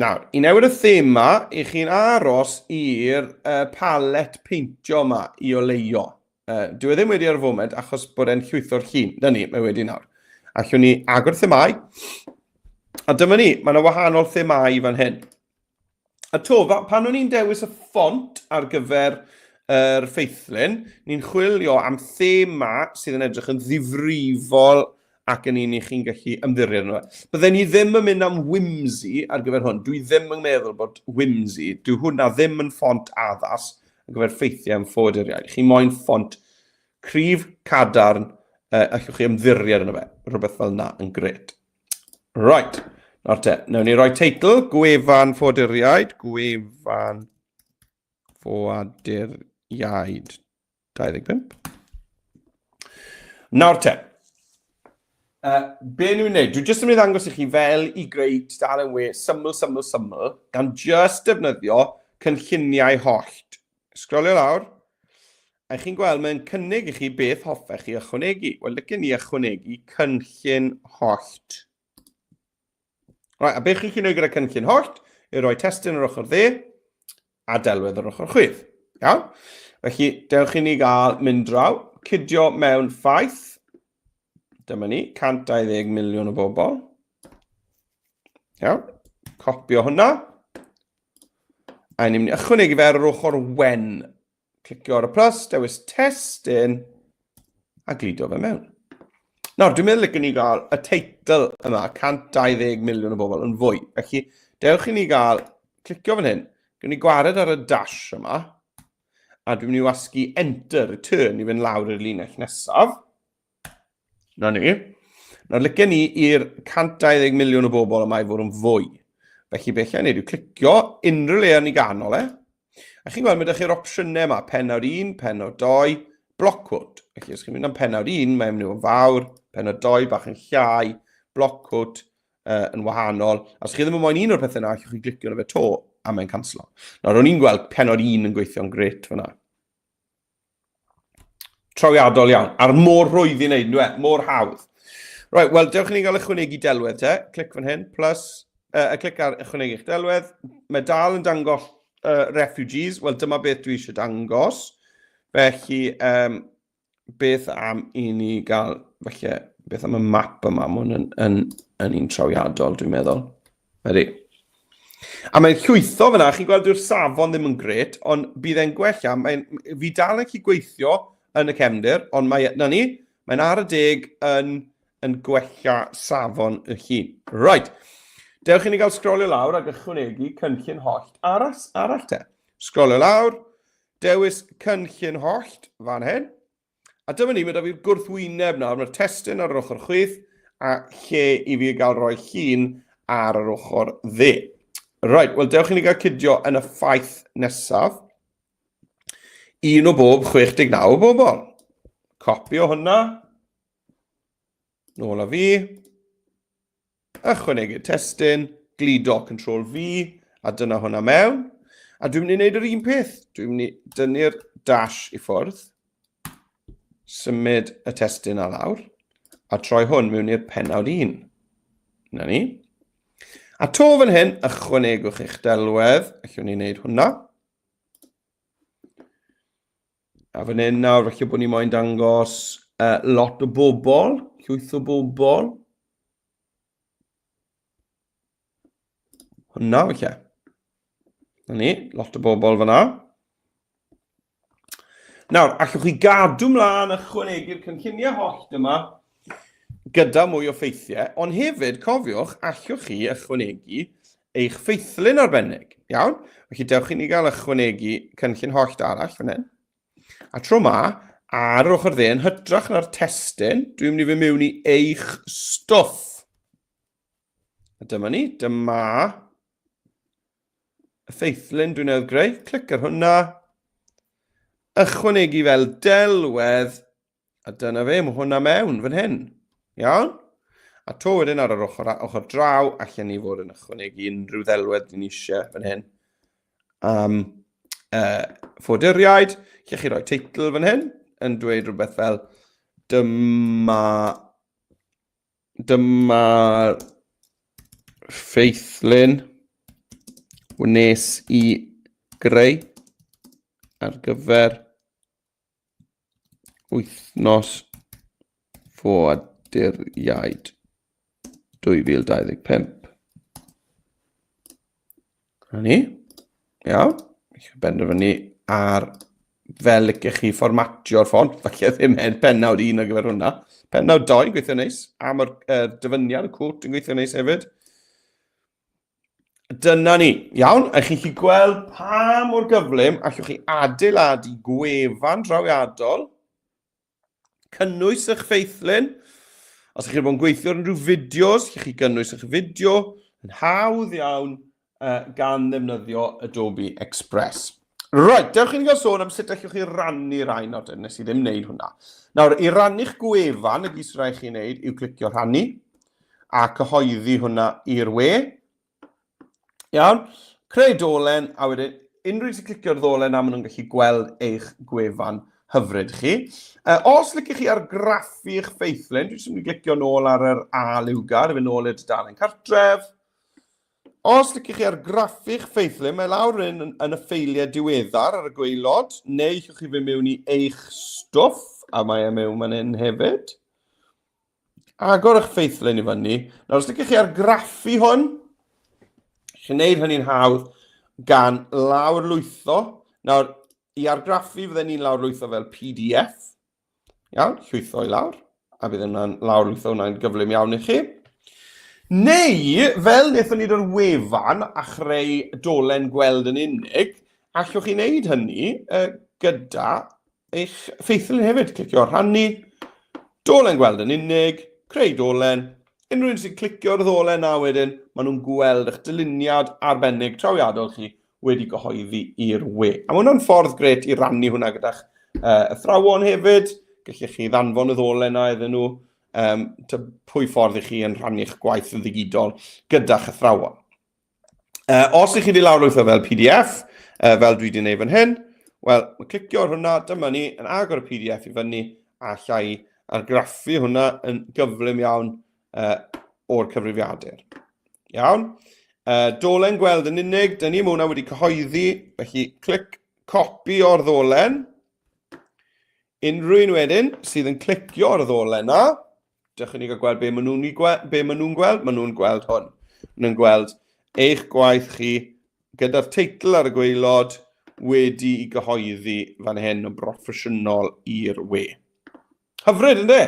Nawr, i newid y thema, i chi'n aros i'r palet peintio yma i oleio. Dyw e ddim wedi ar y foment achos bod e'n llwytho'r llun. Na ni, mae wedi nawr. Allwn ni agor themau. A dyma ni, mae yna wahanol themau fan hyn. A to, pan o'n i'n dewis y ffont ar gyfer yr ffeithlun, ni'n chwilio am thema sydd yn edrych yn ddifrifol ac yn un i chi'n gallu ymddiried yno. Bydden ni ddim yn mynd am whimsy ar gyfer hwn. Dwi ddim yn meddwl bod whimsy, dyw hwnna ddim yn ffont addas ar gyfer ffeithiau am ffoaduriaid. Chi moyn ffont cryf, cadarn, allwch chi ymddiried yno fe. Rhywbeth fel yna yn gret. Right, nawr te, wnawn ni roi teitl, gwefan ffoaduriaid, gwefan ffoaduriaid 25. Nawr te, be ni'n wneud? Dwi jyst yn mynd i ddangos i chi fel i greu tudalen we syml, syml, syml, gan jyst defnyddio cynlluniau hollt. Sgrolio lawr, a chi'n gweld mae'n cynnig i chi beth hoffech chi ychwanegu. Wel, licen ni ychwanegu cynllun hollt. Right, a beth chi'n gwneud gyda cynllun hollt yw rhoi testun ar ochr dde a delwedd ar ochr chwith. Iawn? Felly, dewch i ni gael mynd draw, cydio mewn ffaith. Dyma ni, 120 miliwn o bobl. Iawn, copio hwnna. A ni'n mynd i ychwanegu fe ar yr ochr wen. Clicio ar y plus, dewis testun, a gludo fe mewn. Nawr, dwi'n meddwl licen ni gael y teitl yma, 120 miliwn o bobl, yn fwy. Felly, dewch i ni gael, clicio fan hyn, gwni ni gwared ar y dash yma, a dwi'n mynd i wasgu enter, return, i fynd lawr i'r linell nesaf. Na ni. Nawr, licen ni i'r 120 miliwn o bobl yma i fod yn fwy. Felly, beth allai wneud yw clicio unrhyw le yn ei ganol e. A chi'n gweld, mae ydych chi'r opsiynau yma, pennawd 1, pennawd 2, block quote. Felly, os chi'n mynd am pennawd 1, mae'n mynd i fod yn fawr, pennawd 2 bach yn llai, block quote yn wahanol. A os chi ddim yn moyn un o'r pethau yna, allwch chi glicio arno fe to, a mae'n canslo. Nawr, o'n i'n gweld pennawd 1 yn gweithio'n gret fyna. Trawiadol iawn. A'r mor rhwydd i wneud, ynddo e? Mor hawdd. Right, wel, dewch i ni gael ychwanegu delwedd te. Clic fan hyn, plus, clic ar ychwanegu eich delwedd. Mae dal yn dangos refugees. Wel, dyma beth dwi eisiau dangos. Felly, beth am i ni gael, felly, beth am y map yma? Mae hwn yn, yn, yn un trawiadol, dwi'n meddwl. Ydy. A mae'n llwytho fyna, chi'n gweld dyw'r safon ddim yn gret, ond bydd e'n gwella. Mae'n, fi dal yn gallu gweithio yn y cefndir, ond mae, na ni, mae'n ar y deg yn, yn gwella safon y llun. Right. Dewch i ni gael sgrolio lawr ac ychwanegu cynllun hollt arall, arall te. Sgrolio lawr, dewis cynllun hollt fan hyn. A dyma ni, mae da fi'r gwrthwyneb nawr, mae'r testun ar yr ochr chwith a lle i fi gael rhoi llun ar yr ochr dde. Right, wel dewch i ni gael cydio yn y ffaith nesaf. Un o bob 69 o bobl. Copi o hwnna. Nôl â fi. Ychwanegu testun, gludo Ctrl V, a dyna hwnna mewn. A dwi'n mynd i wneud yr un peth. Dwi'n mynd i dynnu'r dash i ffwrdd, symud y testun a lawr, a troi hwn mewn i'r pennawd 1. Na ni. A to fan hyn, ychwanegwch eich delwedd. Allwn ni wneud hwnna. A fan hyn nawr, falle bod ni moyn dangos lot o bobl, llwyth o bobl. Hwna, falle. Na ni, lot o bobl fyna. Nawr, allwch chi gadw mlaen ychwanegu'r cynlluniau hollt yma gyda mwy o ffeithiau, ond hefyd, cofiwch, allwch chi ychwanegu eich ffeithlun arbennig. Iawn? Felly dewch i ni gael ychwanegu cynllun hollt arall fan hyn. A tro ma, ar yr ochr dde, yn hytrach na'r testun, dwi'n mynd i fy mewn i eich stwff. A dyma ni, dyma y ffeithlun dwi'n newydd greu. Clic ar hwnna. Ychwanegu fel delwedd. A dyna fe, mae hwnna mewn fan hyn. Iawn? A to wedyn ar yr ochr, ochr draw, allan ni fod yn ychwanegu unrhyw ddelwedd dyn ni eisiau fan hyn. Am ffoaduriaid, lle chi roi teitl fan hyn, yn dweud rhywbeth fel dyma Dyma'r ffeithlun wnes i greu ar gyfer wythnos ffoaduriaid 2025. Na ni. Iawn. Eich benderfynu ar fel licech chi fformatio'r ffont. Falle ddim hen pennawd un ar gyfer hwnna. Pennawd 2 yn gweithio neis. A mae'r dyfyniad, y cwt yn gweithio neis hefyd. Dyna ni. Iawn, a chi'n gallu gweld pa mor gyflym allwch chi adeiladu gwefan drawiadol cynnwys eich ffeithlun. Os ydych chi'n bod yn gweithio ar unrhyw fideos, lle chi gynnwys eich fideo yn hawdd iawn gan ddefnyddio Adobe Express. Right, dewch i ni gael sôn am sut allwch chi rannu rhai nawr, nes i ddim wneud hwnna. Nawr, i rannu'ch gwefan, y gyd sy'n rhaid chi wneud yw clicio rhannu a cyhoeddi hwnna i'r we. Iawn? Creu dolen, a wedyn unrhyw un sy'n clicio'r ddolen na, maen nhw'n gallu gweld eich gwefan hyfryd chi. Os licich chi argraffu eich ffeithlun, dwi'n mynd i glicio nôl ar yr A liwgar, i fynd nôl i'r dudalen cartref. Os licich chi argraffu eich ffeithlun, mae lawr yn, yn y ffeiliau diweddar ar y gwaelod, neu llwch chi fynd mewn i eich stwff, a mae e mewn fan hyn hefyd. Agor eich ffeithlun i fyny. Nawr, os ydych chi argraffu hwn, chi'n neud hynny'n hawdd gan lawrlwytho. Nawr, i argraffu, fydden ni'n lawrlwytho fel PDF. Iawn, llwytho i lawr. A bydd hwnna'n lawrlwytho hwnna'n gyflym iawn i chi. Neu, fel wnaethon ni o'r wefan a chreu dolen gweld yn unig, allwch chi wneud hynny gyda eich ffeithlun hefyd. Clicio rhannu, dolen gweld yn unig, creu dolen. Unrhyw un sy'n clicio'r ddolen na wedyn, maen nhw'n gweld eich dyluniad arbennig trawiadol chi wedi gyhoeddi i'r we. A mae hwnna'n ffordd gret i rannu hwnna gyda'ch athrawon hefyd. Gallech chi ddanfon y ddolen na iddyn nhw. Pwy ffordd i chi yn rhannu'ch gwaith yn ddigidol gyda'ch athrawon. Os ych chi wedi lawrlwytho fel PDF, fel dwi wedi gwneud fan hyn, Wel, mae clicio ar hwnna, dyma ni, yn agor y PDF i fyny, a alla i argraffu hwnna yn gyflym iawn o'r cyfrifiadur. Iawn. Dolen gweld yn unig, dyn ni, mae hwnna wedi cyhoeddi, felly clic copi o'r ddolen. Unrhyw un wedyn sydd yn clicio ar y ddolen na, dewch i ni gael gweld be maen nhw'n be maen nhw'n gweld. Maen nhw'n gweld hwn. Maen nhw'n gweld eich gwaith chi gyda'r teitl ar y gwaelod wedi i gyhoeddi fan hyn yn broffesiynol i'r we. Hyfryd, ynddo?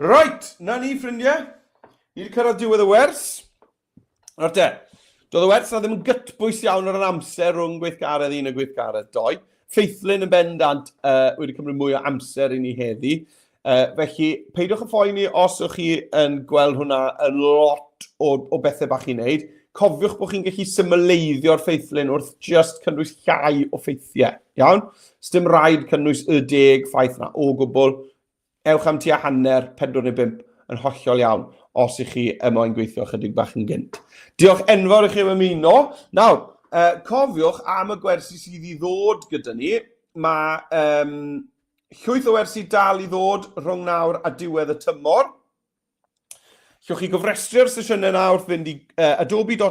Right, na ni, ffrindiau. Ni wedi cyrraedd diwedd y wers. Nawr te, doedd y wers na ddim yn gytbwys iawn ar yr amser rhwng gweithgaredd un a gweithgaredd doi. Ffeithlun yn bendant wedi cymryd mwy o amser i ni heddi. Felly, peidiwch â phoeni os yw'ch chi yn gweld hwnna yn lot o, o bethau bach i wneud. Cofiwch bod chi'n gallu symleiddio'r ffeithlun wrth just cynnwys llai o ffeithiau. Iawn? Sdim rhaid cynnwys y deg ffaith na o gwbl. Ewch am tua hanner, pedwar neu bump, yn hollol iawn, os ych chi y moyn gweithio chydig bach yn gynt. Diolch enfawr i chi am ymuno. Nawr, cofiwch am y gwersi sydd i ddod gyda ni. Mae llwyth o wersi dal i ddod rhwng nawr a diwedd y tymor. Llwch chi gofrestru'r sesiynau nawr wrth fynd i adobe.ly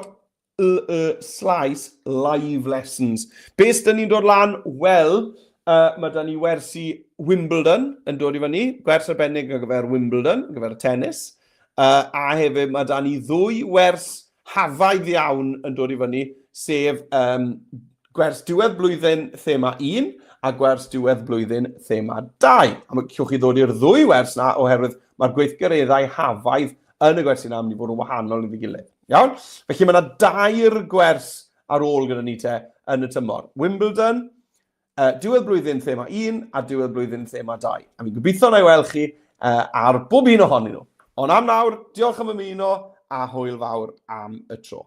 slash live lessons. Be sydd ni'n dod lan? Wel, mae da ni wersi Wimbledon yn dod i fyny, gwers arbennig ar gyfer Wimbledon, ar gyfer y tennis. A hefyd mae da ni ddwy wers hafaidd iawn yn dod i fyny, sef gwers diwedd blwyddyn thema 1 a gwers diwedd blwyddyn thema 2. A mae llwch chi ddod i'r ddwy wers na oherwydd mae'r gweithgareddau hafaidd yn y gwersi na mynd i fod yn wahanol iddi gilydd. Iawn? Felly mae yna dair gwers ar ôl gyda ni te yn y tymor. Wimbledon, diwedd blwyddyn thema 1 a diwedd blwyddyn thema 2. A fi'n gobeithio na i weld chi ar bob un ohonyn nhw. Ond am nawr, diolch am ymuno a hwyl fawr am y tro.